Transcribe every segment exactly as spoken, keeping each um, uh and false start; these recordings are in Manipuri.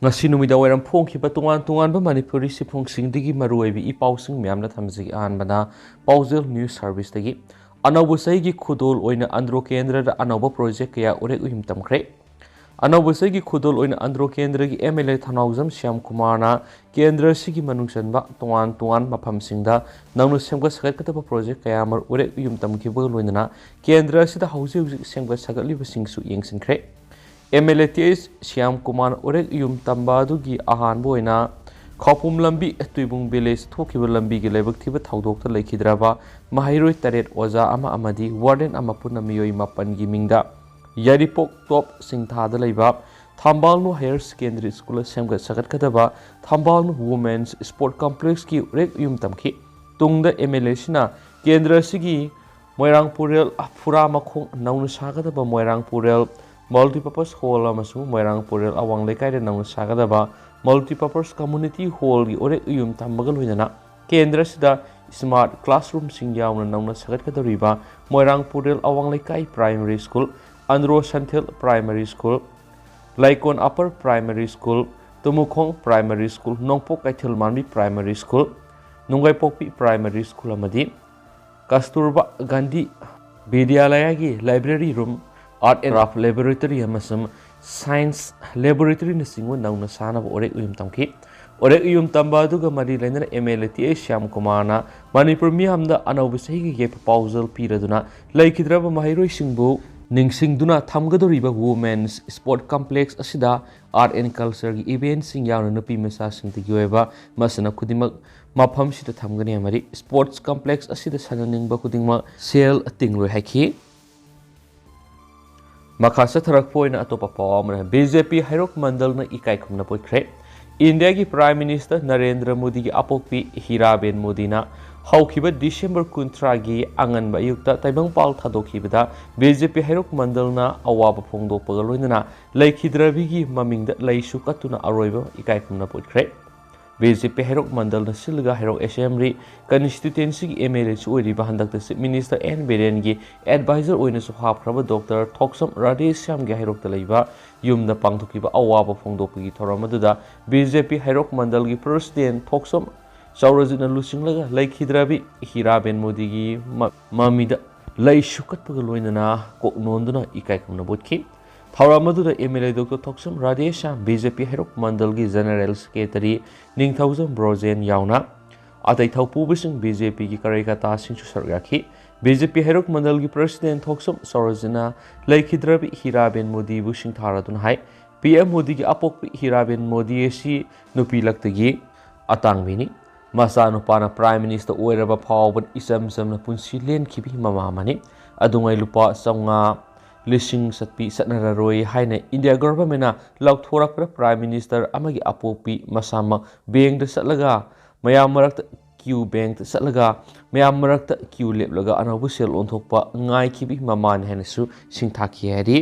ꯉꯁꯤ ꯅꯨꯃꯤꯗꯥꯡ ꯋꯥꯏꯔꯝ ꯐꯣꯡꯈꯤꯕ ꯇꯣꯉꯥꯟ ꯇꯣꯉꯥꯟꯕ ꯃꯅꯤꯄꯨꯔꯤ ꯁꯤꯐꯨꯡꯁꯤꯡꯗꯒꯤ ꯃꯔꯨꯑꯣꯏꯕ ꯏ ꯄꯥꯎꯁꯤꯡ ꯃꯌꯥꯝꯅ ꯊꯝꯖꯒꯦ꯫ ꯑꯍꯥꯟꯕꯗ ꯄꯥꯎꯖꯦꯜ ꯅ꯭ꯌꯨꯁ ꯁꯔꯚꯤꯁꯇꯒꯤ꯫ ꯑꯅꯧꯕ ꯆꯍꯤꯒꯤ ꯈꯨꯗꯣꯜ ꯑꯣꯏꯅ ꯑꯟꯗ꯭ꯔꯣ ꯀꯦꯟꯗ꯭ꯔꯗ ꯑꯅꯧꯕ ꯄ꯭ꯔꯣꯖꯦꯛ ꯀꯌꯥ ꯎꯔꯦꯛ ꯎꯌꯨꯝ ꯇꯝꯈ꯭ꯔꯦ꯫ ꯑꯅꯧꯕ ꯆꯍꯤꯒꯤ ꯈꯨꯗꯣꯜ ꯑꯣꯏꯅ ꯑꯟꯗ꯭ꯔꯣ ꯀꯦꯟꯗ꯭ꯔꯒꯤ ꯑꯦꯝ ꯑꯦꯜ ꯑꯦ ꯊꯧꯅꯥꯎꯖꯝ ꯁ꯭ꯌꯥꯝ ꯀꯨꯃꯥꯔꯅ ꯀꯦꯟꯗ꯭ꯔ ꯑꯁꯤꯒꯤ ꯃꯅꯨꯡ ꯆꯟꯕ ꯇꯣꯉꯥꯟ ꯇꯣꯉꯥꯟꯕ ꯃꯐꯝꯁꯤꯡꯗ ꯅꯧꯅ ꯁꯦꯝꯒꯠ ꯁꯥꯒꯠꯀꯗꯕ ꯄ꯭ꯔꯣꯖꯦꯛ ꯀꯌꯥ ꯑꯃ ꯎꯔꯦꯛ ꯎꯌꯨꯝ ꯇꯝꯈꯤꯕꯒ ꯂꯣꯏꯅꯅ ꯀꯦꯟꯗ꯭ꯔ ꯑꯁꯤꯗ ꯍꯧꯖꯤꯛ ꯍꯧꯖꯤꯛ ꯁꯦꯝꯒꯠ ꯁꯥꯒꯠꯂꯤꯕꯁꯤꯡꯁꯨ ꯌꯦꯡꯁꯤꯟꯈ꯭ꯔꯦ꯫ M L A T H Shyam Kumar ꯎꯔꯦꯛ ꯎꯌꯨꯝ ꯇꯝꯕ ꯑꯗꯨꯒꯤ ꯑꯍꯥꯟꯕ ꯑꯣꯏꯅ ꯈꯧꯄꯨꯝ ꯂꯝꯕꯤ ꯇꯨꯏꯕꯨꯡ ꯚꯤꯂꯦꯖ ꯊꯣꯛꯈꯤꯕ ꯂꯝꯕꯤꯒꯤ ꯂꯥꯏꯕꯛ ꯊꯤꯕ ꯊꯧꯗꯣꯛꯇ ꯂꯩꯈꯤꯗ꯭ꯔꯕ ꯃꯍꯩꯔꯣꯏ ꯇꯔꯦꯠ, ꯑꯣꯖꯥ ꯑꯃ ꯑꯃꯗꯤ ꯋꯥꯔꯗꯦꯟ ꯑꯃ ꯄꯨꯟꯅ ꯃꯤꯑꯣꯏ ꯃꯥꯄꯟꯒꯤ ꯃꯤꯡꯗ ꯌꯥꯏꯔꯤꯄꯣꯛ ꯇꯣꯞ ꯁꯤꯡꯊꯥꯗ ꯂꯩꯕ ꯊꯝꯕꯥꯜꯅꯨ ꯍꯥꯌꯔ ꯁꯦꯀꯦꯟꯗꯔꯤ ꯁ꯭ꯀꯨꯜꯗ ꯁꯦꯝꯒꯠ ꯁꯥꯒꯠꯀꯗꯕ ꯊꯝꯕꯥꯜꯅꯨ ꯋꯨꯃꯦꯟꯁ ꯁ꯭ꯄꯣꯔꯠ ꯀꯝꯄ꯭ꯂꯦꯛꯁꯀꯤ ꯎꯔꯦꯛ ꯎꯌꯨꯝ ꯇꯝꯈꯤ꯫ ꯇꯨꯡꯗ ꯑꯦꯝ ꯑꯦꯜ ꯑꯦꯁꯤꯅ ꯀꯦꯟꯗ꯭ꯔ ꯑꯁꯤꯒꯤ ꯃꯣꯏꯔꯥꯡ ꯄꯨꯔꯦꯜ ꯐꯨꯔꯥ ꯃꯈꯣꯡ ꯅꯧꯅ ꯁꯥꯒꯗꯕ ꯃꯣꯏꯔꯥꯡ ꯄꯨꯔꯦꯜ ꯃꯜꯇꯤꯄꯔꯄꯁ ꯍꯣꯜ ꯑꯃꯁꯨꯡ ꯃꯣꯏꯔꯥꯡ ꯄꯨꯔꯦꯜ ꯑꯋꯥꯡ ꯂꯩꯀꯥꯏꯗ ꯅꯧꯅ ꯁꯥꯒꯗꯕ ꯃꯜꯇꯤꯄꯔꯄꯁ ꯀꯝꯃꯨꯅꯤꯇꯤ ꯍꯣꯜꯒꯤ ꯎꯔꯦꯛ ꯎꯌꯨꯝ ꯇꯝꯕꯒ ꯂꯣꯏꯅꯅ ꯀꯦꯟꯗ꯭ꯔ ꯑꯁꯤꯗ ꯁ꯭ꯃꯥꯔꯠ ꯀ꯭ꯂꯥꯁꯔꯨꯝꯁꯤꯡ ꯌꯥꯎꯅ ꯅꯧꯅ ꯁꯥꯒꯠꯀꯗꯧꯔꯤꯕ ꯃꯣꯏꯔꯥꯡ ꯄꯨꯔꯦꯜ ꯑꯋꯥꯡ ꯂꯩꯀꯥꯏ primary school, Andro Santhel primary school, ꯂꯩꯀꯣꯟ ꯑꯄꯔ primary school, Tumukhong primary school, ꯅꯣꯡꯄꯣꯛ ꯀꯩꯊꯦꯜ ꯃꯥꯟꯕꯤ primary school, Nunggaipokpi primary school ꯑꯃꯗꯤ ꯀꯁꯇꯨꯔꯕꯥ ꯒꯥꯟꯙꯤ ꯕꯤꯗ꯭ꯌꯥꯂꯌꯥꯒꯤ library room, art and craft laboratory ꯑꯃꯁꯨꯡ ꯁꯥꯏꯟꯁ ꯂꯦꯕꯣꯔꯦꯇꯔꯤꯅꯆꯤꯡꯕ ꯅꯧꯅ ꯁꯥꯅꯕ ꯎꯔꯦꯛ ꯎꯌꯨꯝ ꯇꯝꯈꯤ꯫ ꯎꯔꯦꯛ ꯎꯌꯨꯝ ꯇꯝꯕ ꯑꯗꯨꯒ ꯃꯔꯤ ꯂꯩꯅꯅ M L A T H Shyam ꯀꯨꯃꯥꯔꯅ ꯃꯅꯤꯄꯨꯔ ꯃꯤꯌꯥꯝꯗ ꯑꯅꯧꯕ ꯆꯍꯤꯒꯤ ꯌꯥꯏꯐ ꯄꯥꯎꯖꯦꯜ ꯄꯤꯔꯗꯨꯅ ꯂꯩꯈꯤꯗ꯭ꯔꯕ ꯃꯍꯩꯔꯣꯏꯁꯤꯡꯕꯨ ꯅꯤꯡꯁꯤꯡꯗꯨꯅ ꯊꯝꯒꯗꯧꯔꯤꯕ ꯋꯨꯃꯦꯟꯁ ꯁ꯭ꯄꯣꯔꯠ ꯀꯝꯄ꯭ꯂꯦꯛꯁ ꯑꯁꯤꯗ ꯑꯥꯔꯠ ꯑꯦꯟ ꯀꯜꯆꯔꯒꯤ ꯏꯚꯦꯟꯠꯁꯤꯡ ꯌꯥꯎꯅ ꯅꯨꯄꯤ ꯃꯆꯥꯁꯤꯡꯗꯒꯤ ꯑꯣꯏꯕ ꯃꯁꯥꯟꯅ ꯈꯨꯗꯤꯡꯃꯛ ꯃꯐꯝꯁꯤꯗ ꯊꯝꯒꯅꯤ꯫ ꯑꯃꯗꯤ ꯁ꯭ꯄꯣꯔꯠꯁ ꯀꯝꯄ꯭ꯂꯦꯛꯁ ꯑꯁꯤꯗ ꯁꯥꯟꯅꯅꯤꯡꯕ ꯈꯨꯗꯤꯡꯃꯛ ꯁꯦꯜ ꯇꯤꯡꯂꯣꯏ ꯍꯥꯏꯈꯤ꯫ ꯃꯈꯥ ꯆꯠꯊꯔꯛꯄ ꯑꯣꯏꯅ ꯑꯇꯣꯞꯄ ꯄꯥꯎ ꯑꯃꯅ, ꯕꯤ ꯖꯦ ꯄꯤ ꯍꯩꯔꯣꯛ ꯃꯟꯗꯜꯅ ꯏꯀꯥꯏ ꯈꯨꯝꯅꯕ ꯎꯠꯈ꯭ꯔꯦ꯫ ꯏꯟꯗꯤꯌꯥꯒꯤ ꯄ꯭ꯔꯥꯏꯝ ꯃꯤꯅꯤꯁꯇꯔ ꯅꯔꯦꯟꯗ꯭ꯔ ꯃꯣꯗꯤꯒꯤ ꯑꯄꯣꯛꯄꯤ ꯍꯤꯔꯥꯕꯦꯟ ꯃꯣꯗꯤꯅ ꯍꯧꯈꯤꯕ ꯗꯤꯁꯦꯝꯕꯔ ꯀꯨꯟꯊ꯭ꯔꯥꯒꯤ ꯑꯉꯟꯕ ꯑꯌꯨꯛꯇ ꯇꯥꯏꯕꯪꯄꯥꯜ ꯊꯥꯗꯣꯛꯈꯤꯕꯗ ꯕꯤ ꯖꯦ ꯄꯤ ꯍꯩꯔꯣꯛ ꯃꯟꯗꯜꯅ ꯑꯋꯥꯕ ꯐꯣꯡꯗꯣꯛꯄꯒ ꯂꯣꯏꯅꯅ ꯂꯩꯈꯤꯗ꯭ꯔꯕꯤꯒꯤ ꯃꯃꯤꯡꯗ ꯂꯩꯁꯨ ꯀꯠꯇꯨꯅ ꯑꯔꯣꯏꯕ ꯏꯀꯥꯏ ꯈꯨꯝꯅꯕ ꯎꯠꯈ꯭ꯔꯦ꯫ ꯕꯤ ꯖꯦ ꯄꯤ ꯍꯩꯔꯣꯛ ꯃꯟꯗꯜꯅ ꯁꯤꯜꯂꯒ ꯍꯩꯔꯣꯛ ꯑꯦꯁꯦꯝꯕ꯭ꯂꯤ ꯀꯟꯁꯇꯤꯇ꯭ꯌꯨꯑꯦꯟꯁꯤꯒꯤ ꯑꯦꯝ ꯑꯦꯜ ꯑꯦꯁꯨ ꯑꯣꯏꯔꯤꯕ, ꯍꯟꯗꯛꯇ ꯆꯤꯐ ꯃꯤꯅꯤꯁꯇꯔ ꯑꯦꯟ ꯕꯤꯔꯦꯟꯒꯤ ꯑꯦꯗꯚꯥꯏꯖꯔ ꯑꯣꯏꯅꯁꯨ ꯍꯥꯞꯈ꯭ꯔꯕ ꯗꯣꯛꯇꯔ ꯊꯣꯛꯁꯝ ꯔꯥꯙꯦꯁ꯭ꯌꯥꯝꯒꯤ ꯍꯩꯔꯣꯛꯇ ꯂꯩꯕ ꯌꯨꯝꯗ ꯄꯥꯡꯊꯣꯛꯈꯤꯕ ꯑꯋꯥꯕ ꯐꯣꯡꯗꯣꯛꯄꯒꯤ ꯊꯧꯔꯝ ꯑꯗꯨꯗ B J P Heirok ꯃꯟꯗꯜꯒꯤ president ꯊꯣꯛꯁꯝ ꯆꯥꯎꯔꯖꯤꯠꯅ ꯂꯨꯆꯤꯡꯂꯒ ꯂꯩꯈꯤꯗ꯭ꯔꯕꯤ ꯍꯤꯔꯥꯕꯦꯟ ꯃꯣꯗꯤꯒꯤ ꯃ-, ꯃꯃꯤꯗ ꯂꯩꯁꯨ ꯀꯠꯄꯒ ꯂꯣꯏꯅꯅ ꯀꯣꯛ ꯅꯣꯟꯗꯨꯅ ꯏꯀꯥꯏ ꯈꯨꯝꯅꯕ ꯎꯠꯈꯤ꯫ ꯊꯧꯔꯝ ꯑꯗꯨꯗ M L A doctor Thokchom Radheshyam, B J P Heirok ꯃꯟꯗꯜꯒꯤ ꯖꯦꯅꯔꯦꯜ ꯁꯦꯀ꯭ꯔꯦꯇꯔꯤ ꯅꯤꯡꯊꯧꯖꯝ ꯕ꯭ꯔꯣꯖꯦꯟ ꯌꯥꯎꯅ ꯑꯇꯩ ꯊꯧꯄꯨꯕꯁꯤꯡ, ꯕꯤ ꯖꯦ ꯄꯤꯒꯤ ꯀꯔꯦꯀꯥꯇꯥꯁꯤꯡꯁꯨ ꯁꯔꯨꯛ ꯌꯥꯈꯤ꯫ B J P Heirok ꯃꯟꯗꯜꯒꯤ president ꯊꯣꯛꯁꯝ ꯁꯣꯔꯣꯖꯤꯅ ꯂꯩꯈꯤꯗ꯭ꯔꯕꯤ ꯍꯤꯔꯥꯕꯦꯟ ꯃꯣꯗꯤꯕꯨ ꯁꯤꯡꯊꯥꯔꯗꯨꯅ ꯍꯥꯏ, ꯄꯤ ꯑꯦꯝ ꯃꯣꯗꯤꯒꯤ ꯑꯄꯣꯛꯄꯤ ꯍꯤꯔꯥꯕꯦꯟ ꯃꯣꯗꯤ ꯑꯁꯤ ꯅꯨꯄꯤ ꯂꯛꯇꯒꯤ ꯑꯇꯥꯡꯕꯤꯅꯤ꯫ ꯃꯆꯥꯅꯨꯄꯥꯅ ꯄ꯭ꯔꯥꯏꯝ ꯃꯤꯅꯤꯁꯇꯔ ꯑꯣꯏꯔꯕ ꯐꯥꯎꯕ ꯏꯆꯝ ꯆꯝꯅ ꯄꯨꯟꯁꯤ ꯂꯦꯟꯈꯤꯕꯤ ꯃꯃꯥ ꯑꯃꯅꯤ꯫ ꯑꯗꯨꯉꯩ ꯂꯨꯄꯥ ꯆꯥꯝꯃꯉꯥ, ꯂꯤꯁꯤꯡ ꯆꯠꯄꯤ ꯆꯠꯅꯔꯔꯣꯏ ꯍꯥꯏꯅ ꯏꯟꯗꯤꯌꯥ ꯒꯣꯚꯔꯟꯃꯦꯟꯅ ꯂꯥꯎꯊꯣꯔꯛꯄꯗ ꯄ꯭ꯔꯥꯏꯝ ꯃꯤꯅꯤꯁꯇꯔ ꯑꯃꯒꯤ ꯑꯄꯣꯛꯄꯤ ꯃꯁꯥꯃꯛ ꯕꯦꯡꯗ ꯆꯠꯂꯒ ꯃꯌꯥꯝ ꯃꯔꯛꯇ ꯀ꯭ꯌꯨ ꯕꯦꯡꯇ ꯆꯠꯂꯒ ꯃꯌꯥꯝ ꯃꯔꯛꯇ ꯀ꯭ꯌꯨ ꯂꯦꯞꯂꯒ ꯑꯅꯧꯕ ꯁꯦꯜ ꯑꯣꯟꯊꯣꯛꯄ ꯉꯥꯏꯈꯤꯕꯤ ꯃꯃꯥꯅꯤ ꯍꯥꯏꯅꯁꯨ ꯁꯤꯡꯊꯥꯈꯤ ꯍꯥꯏꯔꯤ꯫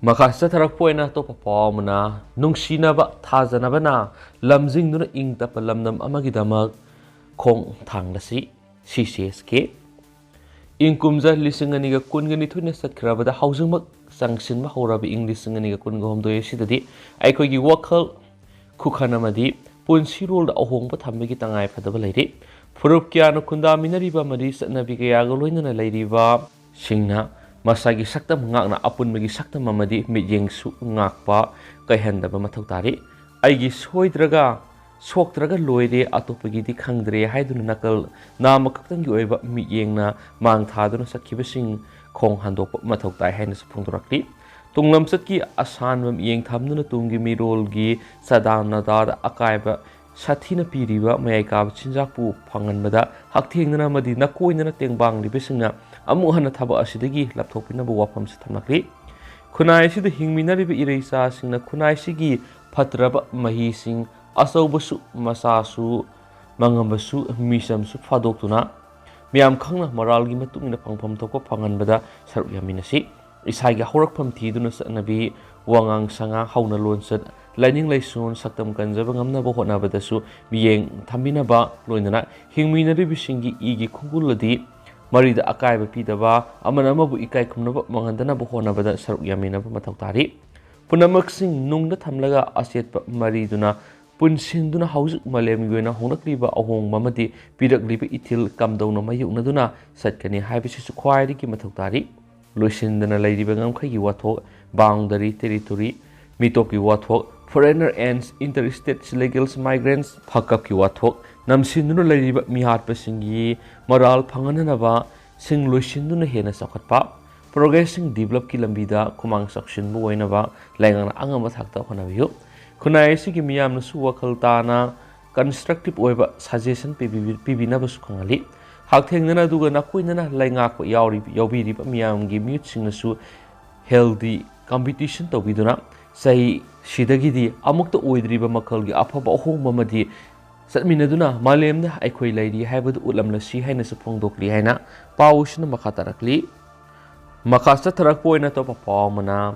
ꯃꯈꯥ ꯆꯠꯊꯔꯛꯄ ꯑꯣꯏꯅ ꯑꯇꯣꯞꯄ ꯄꯥꯎ ꯑꯃꯅ, ꯅꯨꯡꯁꯤꯅꯕ ꯊꯥꯖꯅꯕꯅ ꯂꯝꯖꯤꯡꯗꯨꯅ ꯏꯪ ꯇꯞꯄ ꯂꯝꯗꯝ ꯑꯃꯒꯤꯗꯃꯛ ꯈꯣꯡ ꯊꯥꯡꯂꯁꯤ, ꯁꯤ ꯁꯤ ꯑꯦꯁ ꯀꯦ꯫ ꯏꯪ ꯀꯨꯝꯖꯥ ꯂꯤꯁꯤꯡ ꯑꯅꯤꯒ ꯀꯨꯟꯒ ꯅꯤꯊꯣꯏꯅ ꯆꯠꯈ꯭ꯔꯕꯗ ꯍꯧꯖꯤꯛꯃꯛ ꯆꯪꯁꯤꯟꯕ ꯍꯧꯔꯕ ꯏꯪ ꯂꯤꯁꯤꯡ ꯑꯅꯤꯒ ꯀꯨꯟꯒ ꯍꯨꯝꯗꯣꯏ ꯑꯁꯤꯗꯗꯤ ꯑꯩꯈꯣꯏꯒꯤ ꯋꯥꯈꯜ ꯈꯨꯈꯟ ꯑꯃꯗꯤ ꯄꯨꯟꯁꯤꯔꯣꯜꯗ ꯑꯍꯣꯡꯕ ꯊꯝꯕꯒꯤ ꯇꯉꯥꯏ ꯐꯗꯕ ꯂꯩꯔꯤ꯫ ꯐꯨꯔꯨꯞ ꯀꯌꯥꯅ ꯈꯨꯟꯗꯥꯃꯤꯟꯅꯔꯤꯕ ꯑꯃꯗꯤ ꯆꯠꯅꯕꯤ ꯀꯌꯥꯒ ꯂꯣꯏꯅꯅ ꯂꯩꯔꯤꯕꯁꯤꯡꯅ ꯃꯁꯥꯒꯤ ꯁꯛꯇꯝ ꯉꯥꯛꯅ ꯑꯄꯨꯟꯕꯒꯤ ꯁꯛꯇꯝ ꯑꯃꯗꯤ ꯃꯤꯠꯌꯦꯡꯁꯨ ꯉꯥꯛꯄ ꯀꯥꯏꯍꯟꯗꯕ ꯃꯊꯧ ꯇꯥꯔꯤ꯫ ꯑꯩꯒꯤ ꯁꯣꯏꯗ꯭ꯔꯒ ꯁꯣꯛꯇ꯭ꯔꯒ ꯂꯣꯏꯔꯦ, ꯑꯇꯣꯞꯄꯒꯤꯗꯤ ꯈꯪꯗ꯭ꯔꯦ ꯍꯥꯏꯗꯨꯅ ꯅꯥꯀꯜ ꯅꯥꯝꯃ ꯈꯛꯇꯪꯒꯤ ꯑꯣꯏꯕ ꯃꯤꯠꯌꯦꯡꯅ ꯃꯥꯡ ꯊꯥꯗꯨꯅ ꯆꯠꯈꯤꯕꯁꯤꯡ ꯈꯣꯡ ꯍꯟꯗꯣꯛꯄ ꯃꯊꯧ ꯇꯥꯏ ꯍꯥꯏꯅꯁꯨ ꯐꯣꯡꯗꯣꯔꯛꯂꯤ꯫ ꯇꯨꯡꯂꯝꯆꯠꯀꯤ ꯑꯁꯥꯟꯕ ꯃꯤꯠꯌꯦꯡ ꯊꯝꯗꯨꯅ ꯇꯨꯡꯒꯤ ꯃꯤꯔꯣꯜꯒꯤ ꯆꯥꯗꯥ ꯅꯥꯗꯥꯗ ꯑꯀꯥꯏꯕ ꯁꯥꯊꯤꯅ ꯄꯤꯔꯤꯕ ꯃꯌꯥꯏ ꯀꯥꯕ ꯆꯤꯟꯖꯥꯛꯄꯨ ꯐꯪꯍꯟꯕꯗ ꯍꯛꯊꯦꯡꯅꯅ ꯑꯃꯗꯤ ꯅꯀꯣꯏꯅꯅ ꯇꯦꯡꯕꯥꯡꯂꯤꯕꯁꯤꯡꯅ ꯑꯃꯨꯛ ꯍꯟꯅ ꯊꯕꯛ ꯑꯁꯤꯗꯒꯤ ꯂꯥꯞꯊꯣꯛꯄꯤꯅꯕ ꯋꯥꯐꯝꯁꯨ ꯊꯝꯂꯛꯂꯤ꯫ ꯈꯨꯟꯅꯥꯏ ꯑꯁꯤꯗ ꯍꯤꯡꯃꯤꯟꯅꯔꯤꯕ ꯏꯔꯩꯆꯥꯁꯤꯡꯅ ꯈꯨꯟꯅꯥꯏꯁꯤꯒꯤ ꯐꯠꯇ꯭ꯔꯕ ꯃꯍꯤꯁꯤꯡ, ꯑꯆꯧꯕꯁꯨ ꯃꯆꯥꯁꯨ, ꯃꯉꯝꯕꯁꯨ ꯃꯤꯆꯝꯁꯨ ꯐꯥꯗꯣꯛꯇꯨꯅ ꯃꯤꯌꯥꯝ ꯈꯪꯅ ꯃꯔꯥꯜꯒꯤ ꯃꯇꯨꯡ ꯏꯟꯅ ꯐꯪꯐꯝ ꯊꯣꯛꯄ ꯐꯪꯍꯟꯕꯗ ꯁꯔꯨꯛ ꯌꯥꯃꯤꯟꯅꯁꯤ꯫ ꯏꯁꯥꯒꯤ ꯍꯧꯔꯛꯐꯝ ꯊꯤꯗꯨꯅ ꯆꯠꯅꯕꯤ, ꯋꯥꯉꯥꯡ ꯁꯉꯥꯡ ꯍꯧꯅ ꯂꯣꯟꯆꯠ, ꯂꯥꯏꯅꯤꯡ ꯂꯥꯏꯁꯣꯟ ꯁꯛꯇꯝ ꯀꯟꯖꯕ ꯉꯝꯅꯕ ꯍꯣꯠꯅꯕꯗꯁꯨ ꯃꯤꯠꯌꯦꯡ ꯊꯝꯕꯤꯅꯕ, ꯂꯣꯏꯅꯅ ꯍꯤꯡꯃꯤꯟꯅꯔꯤꯕꯁꯤꯡꯒꯤ ꯏꯒꯤ ꯈꯣꯡꯒꯨꯜ ꯑꯗꯤ ꯃꯔꯤꯗ ꯑꯀꯥꯏꯕ ꯄꯤꯗꯕ, ꯑꯃꯅ ꯑꯃꯕꯨ ꯏꯀꯥꯏ ꯈꯨꯝꯅꯕ ꯃꯥꯡꯍꯟꯗꯅꯕ ꯍꯣꯠꯅꯕꯗ ꯁꯔꯨꯛ ꯌꯥꯃꯤꯟꯅꯕ ꯃꯊꯧ ꯇꯥꯔꯤ꯫ ꯄꯨꯝꯅꯃꯛꯁꯤꯡ ꯅꯨꯡꯗ ꯊꯝꯂꯒ ꯑꯆꯦꯠꯄ ꯃꯔꯤꯗꯨꯅ ꯄꯨꯟꯁꯤꯟꯗꯨꯅ ꯍꯧꯖꯤꯛ ꯃꯥꯂꯦꯝꯒꯤ ꯑꯣꯏꯅ ꯍꯣꯡꯂꯛꯂꯤꯕ ꯑꯍꯣꯡꯕ ꯑꯃꯗꯤ ꯄꯤꯔꯛꯂꯤꯕ ꯏꯊꯤꯜ ꯀꯝꯗꯧꯅ ꯃꯥꯌꯣꯛꯅꯗꯨꯅ ꯆꯠꯀꯅꯤ ꯍꯥꯏꯕꯁꯤꯁꯨ ꯈ꯭ꯋꯥꯏꯗꯒꯤ ꯃꯊꯧ ꯇꯥꯔꯤ꯫ ꯂꯣꯏꯁꯤꯟꯗꯅ ꯂꯩꯔꯤꯕ ꯉꯝꯈꯩꯒꯤ ꯋꯥꯊꯣꯛ, boundary, territory, ꯃꯤꯇꯣꯞꯀꯤ ꯋꯥꯊꯣꯛ, foreigner and interstate illegal migrants, ꯐꯛꯀꯞꯀꯤ ꯋꯥꯊꯣꯛ, ꯅꯝꯁꯤꯟꯗꯨꯅ ꯂꯩꯔꯤꯕ ꯃꯤꯍꯥꯠꯄꯁꯤꯡꯒꯤ ꯃꯔꯥꯜ ꯐꯪꯍꯟꯅꯅꯕ ꯁꯤꯡ ꯂꯣꯏꯁꯤꯟꯗꯨꯅ ꯍꯦꯟꯅ ꯆꯥꯎꯈꯠꯄ, progressing developꯀꯤ ꯂꯝꯕꯤꯗ ꯈꯨꯃꯥꯡ ꯆꯥꯎꯁꯤꯟꯕ ꯑꯣꯏꯅꯕ ꯂꯩꯉꯥꯛꯅ ꯑꯉꯝꯕ ꯊꯥꯛꯇ ꯍꯣꯠꯅꯕꯤꯌꯨ꯫ ꯈꯨꯟꯅꯥꯏ ꯑꯁꯤꯒꯤ ꯃꯤꯌꯥꯝꯅꯁꯨ ꯋꯥꯈꯜ ꯇꯥꯅ constructive ꯑꯣꯏꯕ suggestion ꯄꯤꯕꯤ-, ꯄꯤꯕꯤꯅꯕꯁꯨ ꯈꯪꯍꯜꯂꯤ꯫ ꯍꯛꯊꯦꯡꯅꯅ ꯑꯗꯨꯒ ꯅꯥꯀꯣꯏꯅꯅ ꯂꯩꯉꯥꯛꯄ ꯌꯥꯎꯔꯤ-, ꯌꯥꯎꯕꯤꯔꯤꯕ ꯃꯤꯌꯥꯝꯒꯤ ꯃꯤꯍꯨꯠꯁꯤꯡꯅꯁꯨ healthy competition ꯇꯧꯕꯤꯗꯨꯅ ꯆꯍꯤ ꯁꯤꯗꯒꯤꯗꯤ ꯑꯃꯨꯛꯇ ꯑꯣꯏꯗ꯭ꯔꯤꯕ ꯃꯈꯜꯒꯤ ꯑꯐꯕ ꯑꯍꯣꯡꯕ ꯑꯃꯗꯤ ꯆꯠꯃꯤꯟꯅꯗꯨꯅ ꯃꯥꯂꯦꯝꯗ ꯑꯩꯈꯣꯏ ꯂꯩꯔꯤ ꯍꯥꯏꯕꯗꯨ ꯎꯠꯂꯝꯂꯁꯤ ꯍꯥꯏꯅꯁꯨ ꯐꯣꯡꯗꯣꯛꯂꯤ ꯍꯥꯏꯅ ꯄꯥꯎꯁꯤꯅ ꯃꯈꯥ ꯇꯥꯔꯛꯂꯤ꯫ ꯃꯈꯥ ꯆꯠꯊꯔꯛꯄ ꯑꯣꯏꯅ ꯑꯇꯣꯞꯄ ꯄꯥꯎ ꯑꯃꯅ,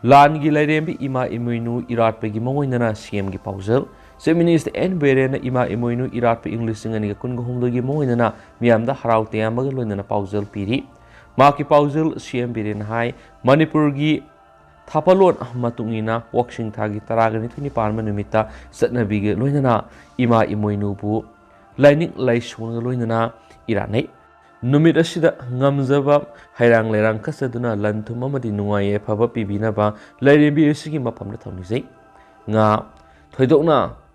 ꯂꯥꯟꯒꯤ ꯂꯥꯏꯔꯦꯝꯕꯤ ꯏꯃꯥ ꯏꯃꯣꯏꯅꯨ ꯏꯔꯥꯠꯄꯒꯤ ꯃꯑꯣꯡ ꯏꯟꯅ ꯁꯤ ꯑꯦꯝꯒꯤ ꯄꯥꯎꯖꯦꯜ꯫ Chief Minister ꯑꯦꯟ ꯕꯤꯔꯦꯟꯅ ꯏꯃꯥ ꯏꯃꯣꯏꯅꯨ ꯏꯔꯥꯠꯄ ꯏꯪ ꯂꯤꯁꯤꯡ ꯑꯅꯤꯒ ꯀꯨꯟꯒ ꯍꯨꯝꯗꯣꯏꯒꯤ ꯃꯑꯣꯡ ꯏꯟꯅ ꯃꯤꯌꯥꯝꯗ ꯍꯔꯥꯎ ꯇꯌꯥꯝꯕꯒ ꯂꯣꯏꯅꯅ ꯄꯥꯎꯖꯦꯜ ꯄꯤꯔꯤ꯫ ꯃꯍꯥꯛꯀꯤ ꯄꯥꯎꯖꯦꯜ ꯁꯤ ꯑꯦꯝ ꯕꯤꯔꯦꯟꯅ ꯍꯥꯏ, ꯃꯅꯤꯄꯨꯔꯒꯤ ꯊꯥꯄꯂꯣꯟ ꯃꯇꯨꯡ ꯏꯟꯅ ꯋꯥꯛꯆꯤꯡ ꯊꯥꯒꯤ ꯇꯔꯥꯒ ꯅꯤꯊꯣꯏ ꯅꯤꯄꯥꯟꯕ ꯅꯨꯃꯤꯠꯇ ꯆꯠꯅꯕꯤꯒ ꯂꯣꯏꯅꯅ ꯏꯃꯥ ꯏꯃꯣꯏꯅꯨꯕꯨ ꯂꯥꯏꯅꯤꯡ ꯂꯥꯏꯁꯣꯟꯒ ꯂꯣꯏꯅꯅ ꯏꯔꯥꯠꯅꯩ꯫ ꯅꯨꯃꯤꯠ ꯑꯁꯤꯗ ꯉꯝꯖꯕ ꯍꯩꯔꯥꯡ ꯂꯩꯔꯥꯡ ꯀꯠꯆꯗꯨꯅ ꯂꯟ ꯊꯨꯝ ꯑꯃꯗꯤ ꯅꯨꯡꯉꯥꯏ ꯌꯥꯏꯐꯕ ꯄꯤꯕꯤꯅꯕ ꯂꯥꯏꯔꯦꯝꯕꯤ ꯑꯁꯤꯒꯤ ꯃꯐꯝꯗ ꯊꯧꯅꯤꯖꯩ꯫ ꯉꯥ, ꯊꯣꯏꯗꯣꯛꯅ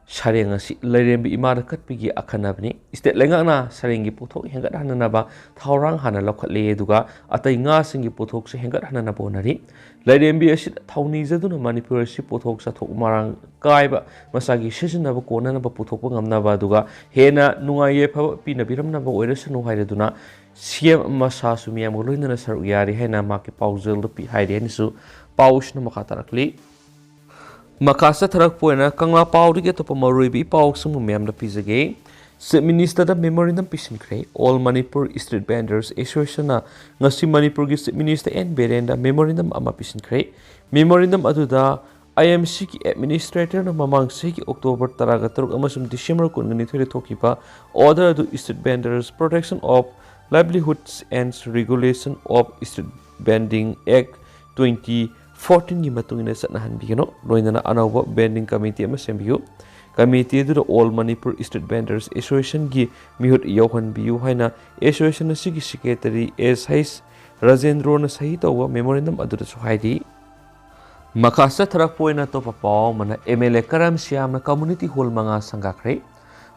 ꯁꯔꯦꯡ ꯑꯁꯤ ꯂꯥꯏꯔꯦꯝꯕꯤ ꯏꯃꯥꯗ ꯀꯠꯄꯒꯤ ꯑꯈꯟꯅꯕꯅꯤ꯫ State ꯂꯩꯉꯥꯛꯅ ꯁꯔꯦꯡꯒꯤ ꯄꯣꯠꯊꯣꯛ ꯍꯦꯟꯒꯠꯍꯟꯅꯅꯕ ꯊꯧꯔꯥꯡ ꯍꯥꯟꯅ ꯂꯧꯈꯠꯂꯦ, ꯑꯗꯨꯒ ꯑꯇꯩ ꯉꯥꯁꯤꯡꯒꯤ ꯄꯣꯠꯊꯣꯛꯁꯨ ꯍꯦꯟꯒꯠꯍꯟꯅꯅꯕ ꯍꯣꯠꯅꯔꯤ꯫ ꯂꯥꯏꯔꯦꯝꯕꯤ ꯑꯁꯤꯗ ꯊꯧꯅꯤꯖꯗꯨꯅ ꯃꯅꯤꯄꯨꯔ ꯑꯁꯤ ꯄꯣꯠꯊꯣꯛ ꯆꯥꯊꯣꯛ ꯃꯔꯥꯡ ꯀꯥꯏꯕ ꯃꯁꯥꯒꯤ ꯁꯤꯖꯤꯟꯅꯕ ꯀꯣꯟꯅꯅꯕ ꯄꯨꯊꯣꯛꯄ ꯉꯝꯅꯕ, ꯑꯗꯨꯒ ꯍꯦꯟꯅ ꯅꯨꯡꯉꯥꯏ ꯌꯥꯏꯐꯕ ꯄꯤꯅꯕꯤꯔꯝꯅꯕ ꯑꯣꯏꯔꯁꯅꯨ ꯍꯥꯏꯔꯗꯨꯅ ꯁꯤ ꯑꯦꯝ ꯃꯁꯥꯁꯨ ꯃꯤꯌꯥꯝꯒ ꯂꯣꯏꯅꯅ ꯁꯔꯨꯛ ꯌꯥꯔꯤ ꯍꯥꯏꯅ ꯃꯍꯥꯛꯀꯤ ꯄꯥꯎꯖꯦꯜꯗ ꯄꯤ-, ꯍꯥꯏꯔꯤ ꯍꯥꯏꯅꯁꯨ ꯄꯥꯎꯁꯤꯅ ꯃꯈꯥ ꯇꯥꯔꯛꯂꯤ꯫ ꯃꯈꯥ ꯆꯠꯊꯔꯛꯄ ꯑꯣꯏꯅ ꯀꯪꯂꯥ ꯄꯥꯎꯗꯒꯤ ꯑꯇꯣꯞꯄ ꯃꯔꯨꯑꯣꯏꯕ ꯏ ꯄꯥꯎꯁꯤꯡꯕꯨ ꯃꯌꯥꯝꯗ ꯄꯤꯖꯒꯦ꯫ Chief Ministerꯗ memorandum ꯄꯤꯁꯤꯟꯈ꯭ꯔꯦ꯫ All Manipur Street Vendors Associationꯅ ꯉꯁꯤ ꯃꯅꯤꯄꯨꯔꯒꯤ Chief Minister ꯑꯦꯟ ꯕꯤꯔꯦꯟꯗ memorandum ꯑꯃ ꯄꯤꯁꯤꯟꯈ꯭ꯔꯦ꯫ Memorandum ꯑꯗꯨꯗ ꯑꯥꯏ ꯑꯦꯝ ꯁꯤꯒꯤ ꯑꯦꯗꯃꯤꯅꯤꯁꯇ꯭ꯔꯦꯇꯔꯅ ꯃꯃꯥꯡ ꯆꯍꯤꯒꯤ ꯑꯣꯛꯇꯣꯕꯔ ꯇꯔꯥꯒ ꯇꯔꯨꯛ ꯑꯃꯁꯨꯡ ꯗꯤꯁꯦꯝꯕꯔ ꯀꯨꯟꯒ ꯅꯤꯊꯣꯏꯗ ꯊꯣꯛꯈꯤꯕ order ꯑꯗꯨ Street Vendors Protection of Livelihoods and Regulation of Street Vending Act twenty fourteenꯒꯤ ꯃꯇꯨꯡ ꯏꯟꯅ ꯆꯠꯅꯍꯟꯕꯤꯒꯅꯨ꯫ ꯂꯣꯏꯅꯅ ꯑꯅꯧꯕ vending committee ꯑꯃ ꯁꯦꯝꯕꯤꯌꯨ꯫ Committee ꯑꯗꯨꯗ All Manipur Street Vendors Associationꯒꯤ ꯃꯤꯍꯨꯠ ꯌꯥꯎꯍꯟꯕꯤꯌꯨ ꯍꯥꯏꯅ association ꯑꯁꯤꯒꯤ secretary ꯑꯦꯁ ꯍꯩꯆ ꯔꯥꯖꯦꯟꯗ꯭ꯔꯣꯅ ꯁꯍꯤ ꯇꯧꯕ memorandum ꯑꯗꯨꯗꯁꯨ ꯍꯥꯏꯔꯤ꯫ ꯃꯈꯥ ꯆꯠꯊꯔꯛꯄ ꯑꯣꯏꯅ ꯑꯇꯣꯞꯄ ꯄꯥꯎ ꯑꯃꯅ, ꯑꯦꯝ ꯑꯦꯜ ꯑꯦ ꯀꯔꯝ ꯁ꯭ꯌꯥꯝꯅ community hall ꯃꯉꯥ ꯁꯪꯒꯥꯈ꯭ꯔꯦ꯫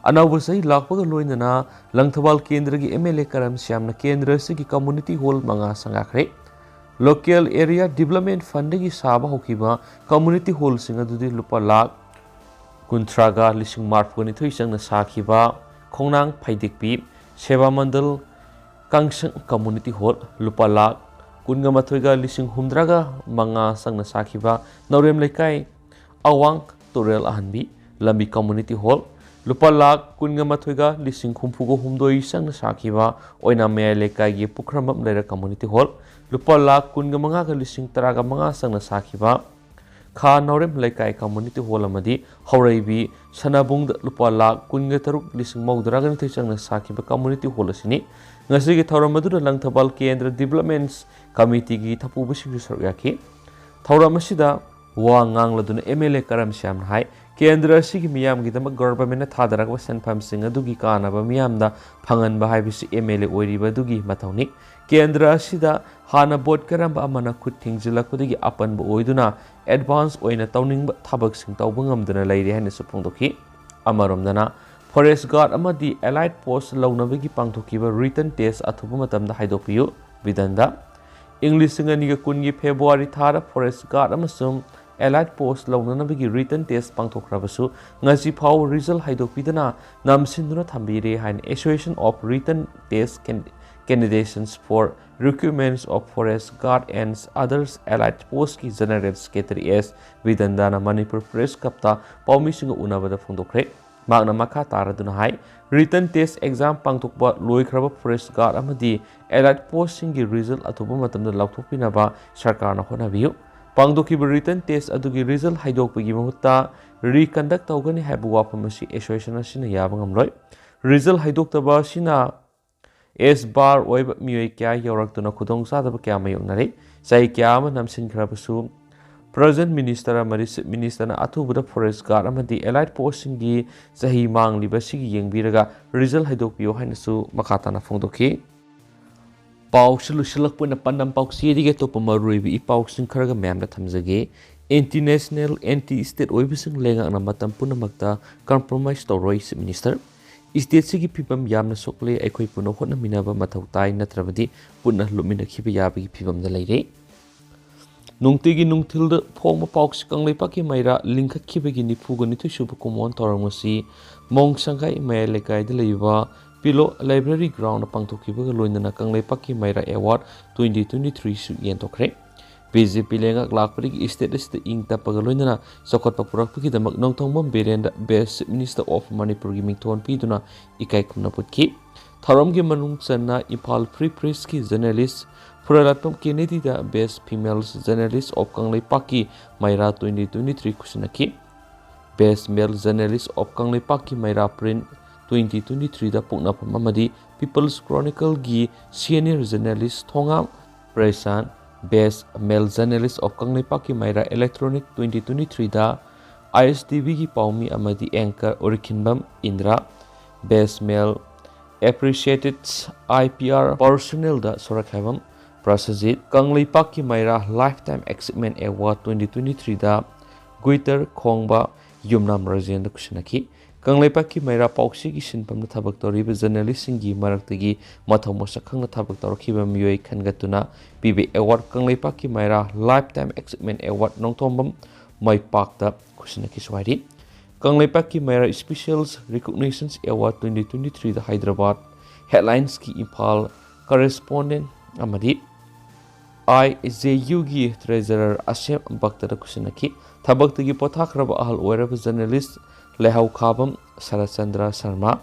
ꯑꯅꯧꯕ ꯆꯍꯤ ꯂꯥꯛꯄꯒ ꯂꯣꯏꯅꯅ ꯂꯪꯊꯕꯥꯜ ꯀꯦꯟꯗ꯭ꯔꯒꯤ ꯑꯦꯝ ꯑꯦꯜ ꯑꯦ ꯀꯔꯝ ꯁ꯭ꯌꯥꯝꯅ ꯀꯦꯟꯗ꯭ꯔ ꯑꯁꯤꯒꯤ community hall ꯃꯉꯥ ꯁꯪꯒꯥꯈ꯭ꯔꯦ꯫ Local Area Development Fundꯗꯒꯤ ꯁꯥꯕ ꯍꯧꯈꯤꯕ community hallꯁꯤꯡ ꯑꯗꯨꯗꯤ ꯂꯨꯄꯥ ꯂꯥꯈ ꯀꯨꯟꯊ꯭ꯔꯥꯒ ꯂꯤꯁꯤꯡ ꯃꯔꯤꯐꯨꯅꯤꯊꯣꯏ ꯆꯪꯅ ꯁꯥꯈꯤꯕ ꯈꯣꯡꯅꯥꯡ ꯐꯩꯗꯤꯛꯄꯤ ꯁꯦꯕꯥ ꯃꯟꯗꯜ ꯀꯥꯡꯁꯪ community hall, ꯂꯨꯄꯥ ꯂꯥꯈ ꯀꯨꯟꯒ ꯃꯥꯊꯣꯏꯒ ꯂꯤꯁꯤꯡ ꯍꯨꯝꯗ꯭ꯔꯥꯒ ꯃꯉꯥ ꯆꯪꯅ ꯁꯥꯈꯤꯕ ꯅꯧꯔꯦꯝ ꯂꯩꯀꯥꯏ ꯑꯋꯥꯡ ꯇꯨꯔꯦꯜ ꯑꯍꯟꯕꯤ ꯂꯝꯕꯤ community hall, ꯂꯨꯄꯥ ꯂꯥꯈ ꯀꯨꯟꯒ ꯃꯥꯊꯣꯏꯒ ꯂꯤꯁꯤꯡ ꯍꯨꯝꯐꯨꯒ ꯍꯨꯝꯗꯣꯏ ꯆꯪꯅ ꯁꯥꯈꯤꯕ ꯑꯣꯏꯅꯥꯝ ꯃꯌꯥꯏ ꯂꯩꯀꯥꯏꯒꯤ ꯄꯨꯈ꯭ꯔꯝꯕꯝ ꯂꯩꯔꯛ community hall, ꯂꯨꯄꯥ ꯂꯥꯈ ꯀꯨꯟꯒ ꯃꯉꯥꯒ ꯂꯤꯁꯤꯡ ꯇꯔꯥꯒ ꯃꯉꯥ ꯆꯪꯅ ꯁꯥꯈꯤꯕ ꯈꯥ ꯅꯥꯎꯔꯦꯝ ꯂꯩꯀꯥꯏ community hall ꯑꯃꯗꯤ ꯍꯧꯔꯩꯕꯤ ꯁꯅꯥꯕꯨꯡꯗ ꯂꯨꯄꯥ ꯂꯥꯈ ꯀꯨꯟꯒ ꯇꯔꯨꯛ ꯂꯤꯁꯤꯡ ꯃꯧꯗ꯭ꯔꯥꯒ ꯅꯤꯊꯣꯏ ꯆꯪꯅ ꯁꯥꯈꯤꯕ community hall ꯑꯁꯤꯅꯤ꯫ ꯉꯁꯤꯒꯤ ꯊꯧꯔꯝ ꯑꯗꯨꯗ ꯂꯪꯊꯕꯥꯜ ꯀꯦꯟꯗ꯭ꯔ Developments Committeeꯒꯤ ꯊꯧꯄꯨꯕꯁꯤꯡꯁꯨ ꯁꯔꯨꯛ ꯌꯥꯈꯤ꯫ ꯊꯧꯔꯝ ꯑꯁꯤꯗ ꯋꯥ ꯉꯥꯡꯂꯗꯨꯅ ꯑꯦꯝ ꯑꯦꯜ ꯑꯦ ꯀꯔꯝ ꯁ꯭ꯌꯥꯝꯅ ꯍꯥꯏ, ꯀꯦꯟꯗ꯭ꯔ ꯑꯁꯤꯒꯤ ꯃꯤꯌꯥꯝꯒꯤꯗꯃꯛ ꯒꯚꯔꯟꯃꯦꯟꯠꯅ ꯊꯥꯗꯔꯛꯄ ꯁꯦꯟꯐꯝꯁꯤꯡ ꯑꯗꯨꯒꯤ ꯀꯥꯟꯅꯕ ꯃꯤꯌꯥꯝꯗ ꯐꯪꯍꯟꯕ ꯍꯥꯏꯕꯁꯤ ꯑꯦꯝ ꯑꯦꯜ ꯑꯦ ꯑꯣꯏꯔꯤꯕ ꯑꯗꯨꯒꯤ ꯃꯊꯧꯅꯤ꯫ ꯀꯦꯟꯗ꯭ꯔ ꯑꯁꯤꯗ ꯍꯥꯟꯅ ꯚꯣꯠ ꯀꯔꯝꯕ ꯑꯃꯅ ꯈꯨꯠ ꯊꯤꯡꯖꯤꯜꯂꯛꯄꯗꯒꯤ ꯑꯄꯟꯕ ꯑꯣꯏꯗꯨꯅ advance ꯑꯣꯏꯅ ꯇꯧꯅꯤꯡꯕ ꯊꯕꯛꯁꯤꯡ ꯇꯧꯕ ꯉꯝꯗꯅ ꯂꯩꯔꯦ ꯍꯥꯏꯅꯁꯨ ꯐꯣꯡꯗꯣꯛꯈꯤ꯫ ꯑꯃꯔꯣꯝꯗꯅ, forest guard ꯑꯃꯗꯤ allied post ꯂꯧꯅꯕꯒꯤ ꯄꯥꯡꯊꯣꯛꯈꯤꯕ written test ꯑꯊꯨꯕ ꯃꯇꯝꯗ ꯍꯥꯏꯗꯣꯛꯄꯤꯌꯨ꯫ ꯕꯤꯗꯟꯗ꯫ ꯏꯪ ꯂꯤꯁꯤꯡ ꯑꯅꯤꯒ ꯀꯨꯟꯒꯤ ꯐꯦꯕ꯭ꯔꯨꯋꯥꯔꯤ ꯊꯥꯗ forest guard ꯑꯃꯁꯨꯡ allied post ꯂꯧꯅꯅꯕꯒꯤ written test ꯄꯥꯡꯊꯣꯛꯈ꯭ꯔꯕꯁꯨ, ꯉꯁꯤ ꯐꯥꯎꯕ result ꯍꯥꯏꯗꯣꯛꯄꯤꯗꯅ ꯅꯝꯁꯤꯟꯗꯨꯅ ꯊꯝꯕꯤꯔꯦ ꯍꯥꯏꯅ Association of Written Test Can-, Candidates for Recruitments of Forest Guard and Others Allied Postꯀꯤ General Secretary S ꯕꯤꯗꯟꯗꯥꯅ Manipur Press Clubꯇ ꯄꯥꯎꯃꯤꯁꯤꯡꯒ ꯎꯅꯕꯗ ꯐꯣꯡꯗꯣꯛꯈ꯭ꯔꯦ꯫ ꯃꯍꯥꯛꯅ ꯃꯈꯥ ꯇꯥꯔꯗꯨꯅ ꯍꯥꯏ, written test exam ꯄꯥꯡꯊꯣꯛꯄ ꯂꯣꯏꯈ꯭ꯔꯕ forest guard ꯑꯃꯗꯤ allied postꯁꯤꯡꯒꯤ result ꯑꯊꯨꯕ ꯃꯇꯝꯗ ꯂꯥꯎꯊꯣꯛꯄꯤꯅꯕ ꯁꯔꯀꯥꯔꯅ ꯍꯣꯠꯅꯕꯤꯌꯨ꯫ ꯄꯥꯡꯊꯣꯛꯈꯤꯕ written test ꯑꯗꯨꯒꯤ result ꯍꯥꯏꯗꯣꯛꯄꯒꯤ ꯃꯍꯨꯠꯇ reconduct ꯇꯧꯒꯅꯤ ꯍꯥꯏꯕ ꯋꯥꯐꯝ ꯑꯁꯤ association ꯑꯁꯤꯅ ꯌꯥꯕ ꯉꯝꯂꯣꯏ꯫ Result ꯍꯥꯏꯗꯣꯛꯇꯕ ꯑꯁꯤꯅ S bar ꯑꯣꯏꯕ ꯃꯤꯑꯣꯏ ꯀꯌꯥ ꯌꯧꯔꯛꯇꯨꯅ ꯈꯨꯗꯣꯡꯆꯥꯗꯕ ꯀꯌꯥ ꯃꯥꯌꯣꯛꯅꯔꯤ꯫ ꯆꯍꯤ ꯀꯌꯥ ꯑꯃ ꯅꯝꯁꯤꯟꯈ꯭ꯔꯕꯁꯨ, present minister ꯑꯃꯗꯤ chief ministerꯅ ꯑꯊꯨꯕꯗ forest guard ꯑꯃꯗꯤ allied postꯁꯤꯡꯒꯤ ꯆꯍꯤ ꯃꯥꯡꯂꯤꯕ ꯑꯁꯤꯒꯤ ꯌꯦꯡꯕꯤꯔꯒ result ꯍꯥꯏꯗꯣꯛꯄꯤꯌꯨ ꯍꯥꯏꯅꯁꯨ ꯃꯈꯥ ꯇꯥꯅ ꯐꯣꯡꯗꯣꯛꯈꯤ꯫ ꯄꯥꯎꯁꯤ ꯂꯣꯏꯁꯤꯜꯂꯛꯄ ꯑꯣꯏꯅ ꯄꯥꯟꯗꯝ ꯄꯥꯎꯆꯦꯗꯒꯤ ꯑꯇꯣꯞꯄ ꯃꯔꯨꯑꯣꯏꯕ ꯏ ꯄꯥꯎꯁꯤꯡ ꯈꯔꯒ ꯃꯌꯥꯝꯗ ꯊꯝꯖꯒꯦ꯫ International anti state ꯑꯣꯏꯕꯁꯤꯡ ꯂꯩꯉꯥꯛꯅ ꯃꯇꯝ ꯄꯨꯝꯅꯃꯛꯇ compromise ꯇꯧꯔꯣꯏ, chief minister꯫ Stateꯁꯤꯒꯤ ꯐꯤꯕꯝ ꯌꯥꯝꯅ ꯁꯣꯛꯂꯦ, ꯑꯩꯈꯣꯏ ꯄꯨꯟꯅ ꯍꯣꯠꯅꯃꯤꯟꯅꯕ ꯃꯊꯧ ꯇꯥꯏ, ꯅꯠꯇ꯭ꯔꯕꯗꯤ ꯄꯨꯟꯅ ꯂꯨꯞꯃꯤꯟꯅꯈꯤꯕ ꯌꯥꯕꯒꯤ ꯐꯤꯕꯝꯗ ꯂꯩꯔꯦ꯫ ꯅꯨꯡꯇꯤꯒꯤ ꯅꯨꯡꯊꯤꯜꯗ ꯐꯣꯡꯕ ꯄꯥꯎꯁꯤ ꯀꯪꯂꯩꯄꯥꯛꯀꯤ ꯃꯩꯔꯥ ꯂꯤꯡꯈꯠꯈꯤꯕꯒꯤ ꯅꯤꯐꯨꯒ ꯅꯤꯊꯣꯏ ꯁꯨꯕ ꯀꯨꯝꯑꯣꯟ ꯊꯧꯔꯝ ꯑꯁꯤ ꯃꯣꯡꯁꯪꯒꯥꯏ ꯃꯌꯥꯏ ꯂꯩꯀꯥꯏꯗ ꯂꯩꯕ ꯄꯤꯂꯣ library groundꯗ ꯄꯥꯡꯊꯣꯛꯈꯤꯕꯒ ꯂꯣꯏꯅꯅ ꯀꯪꯂꯩꯄꯥꯛꯀꯤ ꯃꯩꯔꯥ award twenty twenty-threeꯁꯨ ꯌꯦꯟꯊꯣꯛꯈ꯭ꯔꯦ꯫ BJP ꯂꯩꯉꯥꯛ ꯂꯥꯛꯄꯗꯒꯤ state ꯑꯁꯤꯗ ꯏꯪ ꯇꯞꯄꯒ ꯂꯣꯏꯅꯅ ꯆꯥꯎꯈꯠꯄ ꯄꯨꯔꯛꯄꯒꯤꯗꯃꯛ Nongthombam ꯕꯤꯔꯦꯟꯗ best chief minister of ꯃꯅꯤꯄꯨꯔꯒꯤ ꯃꯤꯡꯊꯣꯟ ꯄꯤꯗꯨꯅ ꯏꯀꯥꯏ ꯈꯨꯝꯅꯕ ꯎꯠꯈꯤ꯫ ꯊꯧꯔꯝꯒꯤ ꯃꯅꯨꯡ ꯆꯟꯅ Imphal Free Pressꯀꯤ journalist ꯐꯨꯔꯥꯂꯥꯠꯄꯝ ꯀꯦꯅꯦꯗꯤꯗ best female journalist of ꯀꯪꯂꯩꯄꯥꯛꯀꯤ ꯃꯩꯔꯥ twenty twenty-three ꯈꯨꯠꯁꯤꯟꯅꯈꯤ꯫ Best male journalist of ꯀꯪꯂꯩꯄꯥꯛꯀꯤ ꯃꯩꯔꯥ print twenty twenty-threeꯗ ꯄꯣꯛꯅꯐꯝ ꯑꯃꯗꯤ People's Chronicleꯒꯤ senior journalist Thongam ꯄ꯭ꯔꯦꯁꯥꯟ, best male journalist of ꯀꯪꯂꯩꯄꯥꯛꯀꯤ ꯃꯩꯔꯥ electronic twenty twenty-threeꯗ ISTVꯒꯤ ꯄꯥꯎꯃꯤ ꯑꯃꯗꯤ anchor ꯎꯔꯤꯈꯤꯟꯕꯝ Indra, best male appreciated IPR personnelꯗ ꯁꯣꯔꯛꯈꯥꯏꯕꯝ ꯄ꯭ꯔꯁꯖꯤꯠ, ꯀꯪꯂꯩꯄꯥꯛꯀꯤ ꯃꯩꯔꯥ lifetime achievement award twenty twenty-threeꯗ ꯒꯨꯏꯇꯔ ꯈꯣꯡꯕ ꯌꯨꯝꯅꯥꯝ ꯔꯥꯖꯦꯟꯗ ꯈꯨꯠꯁꯤꯟꯅꯈꯤ꯫ ꯀꯪꯂꯩꯄꯥꯛꯀꯤ ꯃꯩꯔꯥ ꯄꯥꯎꯆꯦꯒꯤ ꯁꯤꯟꯐꯝꯗ ꯊꯕꯛ ꯇꯧꯔꯤꯕ journalistꯁꯤꯡꯒꯤ ꯃꯔꯛꯇꯒꯤ ꯃꯊꯧ ꯃꯁꯛ ꯈꯪꯅ ꯊꯕꯛ ꯇꯧꯔꯛꯈꯤꯕ ꯃꯤꯑꯣꯏ ꯈꯟꯒꯠꯇꯨꯅ ꯄꯤꯕ award ꯀꯪꯂꯩꯄꯥꯛꯀꯤ ꯃꯩꯔꯥ lifetime achievement award ꯅꯣꯡꯊꯣꯝꯕꯝ ꯃꯩꯄꯥꯛꯇ ꯈꯨꯠꯁꯤꯟꯅꯈꯤꯁꯨ ꯍꯥꯏꯔꯤ꯫ ꯀꯪꯂꯩꯄꯥꯛꯀꯤ ꯃꯩꯔꯥ special recognitions award twenty twenty-threeꯗ Hyderabad headlinesꯀꯤ Imphal correspondent ꯑꯃꯗꯤ IJUꯒꯤ treasurer ꯑꯁꯦꯝ ꯚꯛꯇꯗ ꯈꯨꯠꯁꯤꯟꯅꯈꯤ꯫ ꯊꯕꯛꯇꯒꯤ ꯄꯣꯊꯥꯈ꯭ꯔꯕ ꯑꯍꯜ ꯑꯣꯏꯔꯕ journalist ꯂꯩꯍꯥꯎꯈꯥꯕꯝ ꯁꯔꯠꯆꯟꯗ꯭ꯔ ꯁꯔꯃ,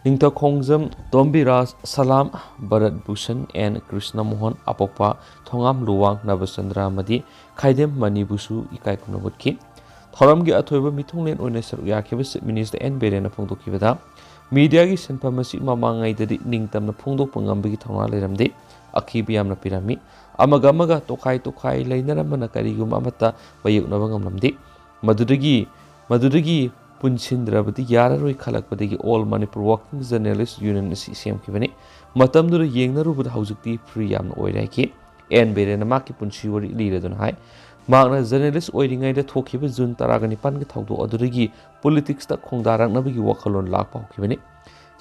ꯅꯤꯡꯊꯧꯈꯣꯡꯖꯝ, ꯇꯣꯝꯕꯤꯔꯥꯖ, ꯁꯂꯥꯝ, ꯚꯔꯠ ꯚꯨꯁꯟ ꯑꯦꯟ ꯀ꯭ꯔꯤꯁꯅ ꯃꯣꯍꯟ, ꯑꯄꯣꯛꯄ ꯊꯣꯉꯥꯝ ꯂꯨꯋꯥꯡ ꯅꯕꯆꯟꯗ꯭ꯔ ꯑꯃꯗꯤ ꯈꯥꯏꯗꯦꯝ ꯃꯅꯤꯕꯨꯁꯨ ꯏꯀꯥꯏ ꯈꯨꯝꯅꯕ ꯎꯠꯈꯤ꯫ ꯊꯧꯔꯝꯒꯤ ꯑꯊꯣꯏꯕ ꯃꯤꯊꯨꯡꯂꯦꯟ ꯑꯣꯏꯅ ꯁꯔꯨꯛ ꯌꯥꯈꯤꯕ Chief Minister ꯑꯦꯟ ꯕꯤꯔꯦꯟꯅ ꯐꯣꯡꯗꯣꯛꯈꯤꯕꯗ, ꯃꯤꯗꯤꯌꯥꯒꯤ ꯁꯤꯟꯐꯝ ꯑꯁꯤ ꯃꯃꯥꯡꯉꯩꯗꯗꯤ ꯅꯤꯡꯇꯝꯅ ꯐꯣꯡꯗꯣꯛꯄ ꯉꯝꯕꯒꯤ ꯊꯧꯅꯥ ꯂꯩꯔꯝꯗꯦ, ꯑꯀꯤꯕ ꯌꯥꯝꯅ ꯄꯤꯔꯝꯃꯤ꯫ ꯑꯃꯒ ꯑꯃꯒ ꯇꯣꯈꯥꯏ ꯇꯣꯈꯥꯏ ꯂꯩꯅꯔꯝꯕꯅ ꯀꯔꯤꯒꯨꯝꯕ ꯑꯃꯠꯇ ꯃꯥꯌꯣꯛꯅꯕ ꯉꯝꯂꯝꯗꯦ꯫ ꯃꯗꯨꯗꯒꯤ ꯃꯗꯨꯗꯒꯤ ꯄꯨꯟꯁꯤꯟꯗ꯭ꯔꯕꯗꯤ ꯌꯥꯔꯔꯣꯏ ꯈꯜꯂꯛꯄꯗꯒꯤ All Manipur Working Journalist Union ꯑꯁꯤ ꯁꯦꯝꯈꯤꯕꯅꯤ꯫ ꯃꯇꯝꯗꯨꯗ ꯌꯦꯡꯅꯔꯨꯕꯗ ꯍꯧꯖꯤꯛꯇꯤ free ꯌꯥꯝꯅ ꯑꯣꯏꯔꯦ ꯍꯥꯏꯈꯤ꯫ ꯑꯦꯟ ꯕꯤꯔꯦꯟꯅ ꯃꯍꯥꯛꯀꯤ ꯄꯨꯟꯁꯤ ꯋꯥꯔꯤ ꯂꯤꯔꯗꯨꯅ ꯍꯥꯏ, ꯃꯍꯥꯛꯅ journalist ꯑꯣꯏꯔꯤꯉꯩꯗ ꯊꯣꯛꯈꯤꯕ ꯖꯨꯟ ꯇꯔꯥꯒ ꯅꯤꯄꯥꯟꯒꯤ ꯊꯧꯗꯣꯛ ꯑꯗꯨꯗꯒꯤ politicsꯇ ꯈꯣꯡꯗꯥꯔꯛꯅꯕꯒꯤ ꯋꯥꯈꯜꯂꯣꯟ ꯂꯥꯛꯄ ꯍꯧꯈꯤꯕꯅꯤ꯫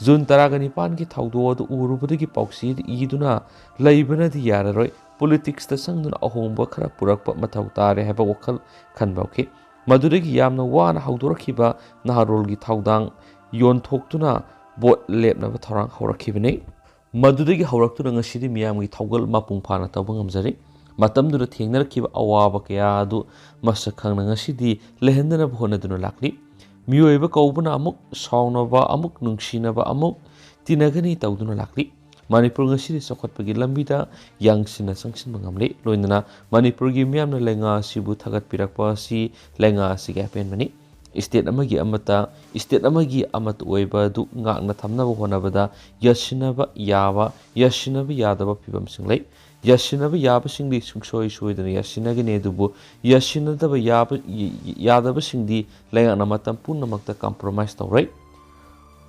ꯖꯨꯟ ꯇꯔꯥꯒ ꯅꯤꯄꯥꯟꯒꯤ ꯊꯧꯗꯣꯛ ꯑꯗꯨ ꯎꯔꯨꯕꯗꯒꯤ ꯄꯥꯎꯆꯦ ꯏꯗꯨꯅ ꯂꯩꯕꯅꯗꯤ ꯌꯥꯔꯔꯣꯏ, politicsꯇ ꯆꯪꯗꯨꯅ ꯑꯍꯣꯡꯕ ꯈꯔ ꯄꯨꯔꯛꯄ ꯃꯊꯧ ꯇꯥꯔꯦ ꯍꯥꯏꯕ ꯋꯥꯈꯜ ꯈꯟꯕ ꯍꯧꯈꯤ꯫ ꯃꯗꯨꯗꯒꯤ ꯌꯥꯝꯅ ꯋꯥꯅ ꯍꯧꯗꯣꯔꯛꯈꯤꯕ ꯅꯍꯥꯔꯣꯜꯒꯤ ꯊꯧꯗꯥꯡ ꯌꯣꯟꯊꯣꯛꯇꯨꯅ vote ꯂꯦꯞꯅꯕ ꯊꯧꯔꯥꯡ ꯍꯧꯔꯛꯈꯤꯕꯅꯤ꯫ ꯃꯗꯨꯗꯒꯤ ꯍꯧꯔꯛꯇꯨꯅ ꯉꯁꯤꯗꯤ ꯃꯤꯌꯥꯝꯒꯤ ꯊꯧꯒꯜ ꯃꯄꯨꯡ ꯐꯥꯅ ꯇꯧꯕ ꯉꯝꯖꯔꯤ꯫ ꯃꯇꯝꯗꯨꯗ ꯊꯦꯡꯅꯔꯛꯈꯤꯕ ꯑꯋꯥꯕ ꯀꯌꯥ ꯑꯗꯨ ꯃꯁꯛ ꯈꯪꯅ ꯉꯁꯤꯗꯤ ꯂꯩꯍꯟꯗꯅꯕ ꯍꯣꯠꯅꯗꯨꯅ ꯂꯥꯛꯂꯤ꯫ ꯃꯤꯑꯣꯏꯕ ꯀꯧꯕꯅ ꯑꯃꯨꯛ ꯁꯥꯎꯅꯕ, ꯑꯃꯨꯛ ꯅꯨꯡꯁꯤꯅꯕ, ꯑꯃꯨꯛ ꯇꯤꯟꯅꯒꯅꯤ ꯇꯧꯗꯨꯅ ꯂꯥꯛꯂꯤ꯫ ꯃꯅꯤꯄꯨꯔ ꯉꯁꯤꯗꯤ ꯆꯥꯎꯈꯠꯄꯒꯤ ꯂꯝꯕꯤꯗ ꯌꯥꯡꯁꯤꯟꯅ ꯆꯪꯁꯤꯟꯕ ꯉꯝꯂꯤ꯫ ꯂꯣꯏꯅꯅ ꯃꯅꯤꯄꯨꯔꯒꯤ ꯃꯤꯌꯥꯝꯅ ꯂꯩꯉꯥꯛ ꯑꯁꯤꯕꯨ ꯊꯥꯒꯠꯄꯤꯔꯛꯄ ꯑꯁꯤ ꯂꯩꯉꯥꯛ ꯑꯁꯤꯒꯤ ꯑꯄꯦꯟꯕꯅꯤ꯫ State ꯑꯃꯒꯤ ꯑꯃꯠꯇ, state ꯑꯃꯒꯤ ꯑꯃꯠꯇ ꯑꯣꯏꯕ ꯑꯗꯨ ꯉꯥꯛꯅ ꯊꯝꯅꯕ ꯍꯣꯠꯅꯕꯗ ꯌꯥꯠꯁꯤꯟꯅꯕ ꯌꯥꯕ, ꯌꯥꯠꯁꯤꯟꯅꯕ ꯌꯥꯗꯕ ꯐꯤꯕꯝꯁꯤꯡ ꯂꯩ꯫ ꯌꯥꯠꯁꯤꯟꯅꯕ ꯌꯥꯕꯁꯤꯡꯗꯤ ꯁꯨꯡꯁꯣꯏ ꯁꯣꯏꯗꯅ ꯌꯥꯠꯁꯤꯟꯅꯒꯅꯤ, ꯑꯗꯨꯕꯨ ꯌꯥꯠꯁꯤꯟꯅꯗꯕ ꯌꯥꯕ, ꯌꯥꯗꯕꯁꯤꯡꯗꯤ ꯂꯩꯉꯥꯛꯅ ꯃꯇꯝ ꯄꯨꯝꯅꯃꯛꯇ compromise ꯇꯧꯔꯣꯏ꯫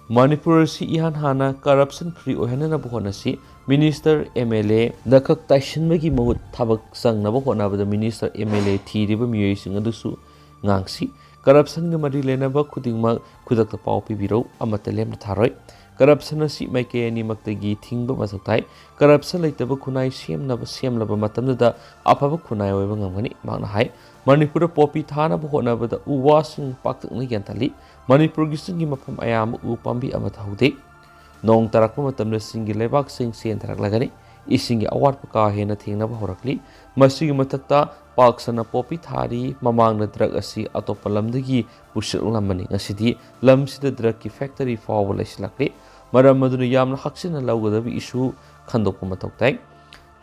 ꯃꯅꯤꯄꯨꯔ ꯑꯁꯤ ꯏꯍꯥꯟ ꯍꯥꯟꯅ corruption free ꯑꯣꯏꯍꯟꯅꯅꯕ ꯍꯣꯠꯅꯁꯤ꯫ Minister, MLA ꯅꯈꯛ ꯇꯥꯏꯁꯤꯟꯕꯒꯤ ꯃꯍꯨꯠ ꯊꯕꯛ ꯆꯪꯅꯕ ꯍꯣꯠꯅꯕꯗ minister, MLA ꯊꯤꯔꯤꯕ ꯃꯤꯑꯣꯏꯁꯤꯡ ꯑꯗꯨꯁꯨ ꯉꯥꯡꯁꯤ꯫ Corruptionꯒ ꯃꯔꯤ ꯂꯩꯅꯕ ꯈꯨꯗꯤꯡꯃꯛ ꯈꯨꯗꯛꯇ ꯄꯥꯎ ꯄꯤꯕꯤꯔꯧ, ꯑꯃꯠꯇ ꯂꯦꯝꯅ ꯊꯥꯔꯣꯏ꯫ Corruption ꯑꯁꯤ ꯃꯥꯏꯀꯩ ꯑꯅꯤꯃꯛꯇꯒꯤ ꯊꯤꯡꯕ ꯃꯊꯧ ꯇꯥꯏ꯫ Corruption ꯂꯩꯇꯕ ꯈꯨꯟꯅꯥꯏ ꯁꯦꯝꯅꯕ, ꯁꯦꯝꯂꯕ ꯃꯇꯝꯗꯨꯗ ꯑꯐꯕ ꯈꯨꯟꯅꯥꯏ ꯑꯣꯏꯕ ꯉꯝꯒꯅꯤ, ꯃꯍꯥꯛꯅ ꯍꯥꯏ꯫ ꯃꯅꯤꯄꯨꯔꯗ poppy ꯊꯥꯅꯕ ꯍꯣꯠꯅꯕꯗ ꯎ ꯋꯥꯁꯤꯡ ꯄꯥꯛꯇꯛꯅ ꯌꯥꯟꯊꯠꯂꯤ꯫ ꯃꯅꯤꯄꯨꯔꯒꯤ ꯆꯤꯡꯒꯤ ꯃꯐꯝ ꯑꯌꯥꯝꯕ ꯎ ꯄꯥꯝꯕꯤ ꯑꯃꯠꯇ ꯍꯧꯗꯦ꯫ ꯅꯣꯡ ꯇꯥꯔꯛꯄ ꯃꯇꯝꯗ ꯆꯤꯡꯒꯤ ꯂꯩꯕꯥꯛꯁꯤꯡ ꯆꯦꯟꯊꯔꯛꯂꯒꯅꯤ꯫ ꯏꯁꯤꯡꯒꯤ ꯑꯋꯥꯠꯄ ꯀꯥ ꯍꯦꯟꯅ ꯊꯦꯡꯅꯕ ꯍꯧꯔꯛꯂꯤ꯫ ꯃꯁꯤꯒꯤ ꯃꯊꯛꯇ ꯄꯥꯛ ꯁꯟꯅ ꯄꯣꯄꯤ ꯊꯥꯔꯤ꯫ ꯃꯃꯥꯡꯗ ꯗ꯭ꯔꯒ ꯑꯁꯤ ꯑꯇꯣꯞꯄ ꯂꯝꯗꯒꯤ ꯄꯨꯁꯤꯜꯂꯝꯕꯅꯤ꯫ ꯉꯁꯤꯗꯤ ꯂꯝꯁꯤꯗ ꯗ꯭ꯔꯒꯀꯤ ꯐꯦꯛꯇꯔꯤ ꯐꯥꯎꯕ ꯂꯩꯁꯤꯜꯂꯛꯂꯤ꯫ ꯃꯔꯝ ꯑꯗꯨꯅ ꯌꯥꯝꯅ ꯍꯛꯆꯤꯟꯅ ꯂꯧꯒꯗꯕ ꯏꯁꯨ ꯈꯟꯗꯣꯛꯄ ꯃꯊꯧ ꯇꯥꯏ꯫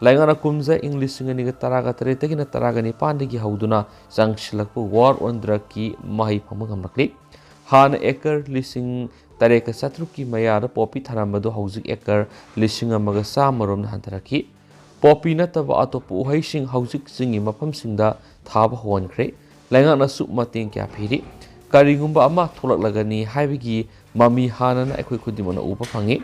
ꯂꯩꯉꯥꯛꯅ ꯀꯨꯝꯖꯥ ꯏꯪ ꯂꯤꯁꯤꯡ ꯑꯅꯤꯒ ꯇꯔꯥꯒ ꯇꯔꯦꯠꯇꯒꯤꯅ ꯇꯔꯥꯒ ꯅꯤꯄꯥꯟꯗꯒꯤ ꯍꯧꯗꯨꯅ ꯆꯪꯁꯤꯜꯂꯛꯄ ꯋꯥꯔ ꯑꯣꯟ ꯗ꯭ꯔꯒꯀꯤ ꯃꯍꯩ ꯐꯪꯕ ꯉꯝꯂꯛꯂꯤ꯫ ꯍꯥꯟꯅ ꯑꯦꯀꯔ ꯂꯤꯁꯤꯡ ꯇꯔꯦꯠꯀ ꯆꯥꯇ꯭ꯔꯨꯛꯀꯤ ꯃꯌꯥꯗ ꯄꯣꯄꯤ ꯊꯥꯔꯝꯕꯗꯨ ꯍꯧꯖꯤꯛ ꯑꯦꯀꯔ ꯂꯤꯁꯤꯡ ꯑꯃꯒ ꯆꯥꯝꯃ ꯔꯣꯝꯗ ꯍꯟꯊꯔꯛꯈꯤ꯫ ꯄꯣꯄꯤ ꯅꯠꯇꯕ ꯑꯇꯣꯞꯄ ꯎꯍꯩꯁꯤꯡ ꯍꯧꯖꯤꯛ ꯆꯤꯡꯒꯤ ꯃꯐꯝꯁꯤꯡꯗ ꯊꯥꯕ ꯍꯧꯍꯟꯈ꯭ꯔꯦ꯫ ꯂꯩꯉꯥꯛꯅꯁꯨ ꯃꯇꯦꯡ ꯀꯌꯥ ꯄꯤꯔꯤ꯫ ꯀꯔꯤꯒꯨꯝꯕ ꯑꯃ ꯊꯣꯛꯂꯛꯂꯒꯅꯤ ꯍꯥꯏꯕꯒꯤ ꯃꯃꯤ ꯍꯥꯟꯅꯅ ꯑꯩꯈꯣꯏ ꯈꯨꯗꯤꯡꯃꯛꯅ ꯎꯕ ꯐꯪꯉꯤ꯫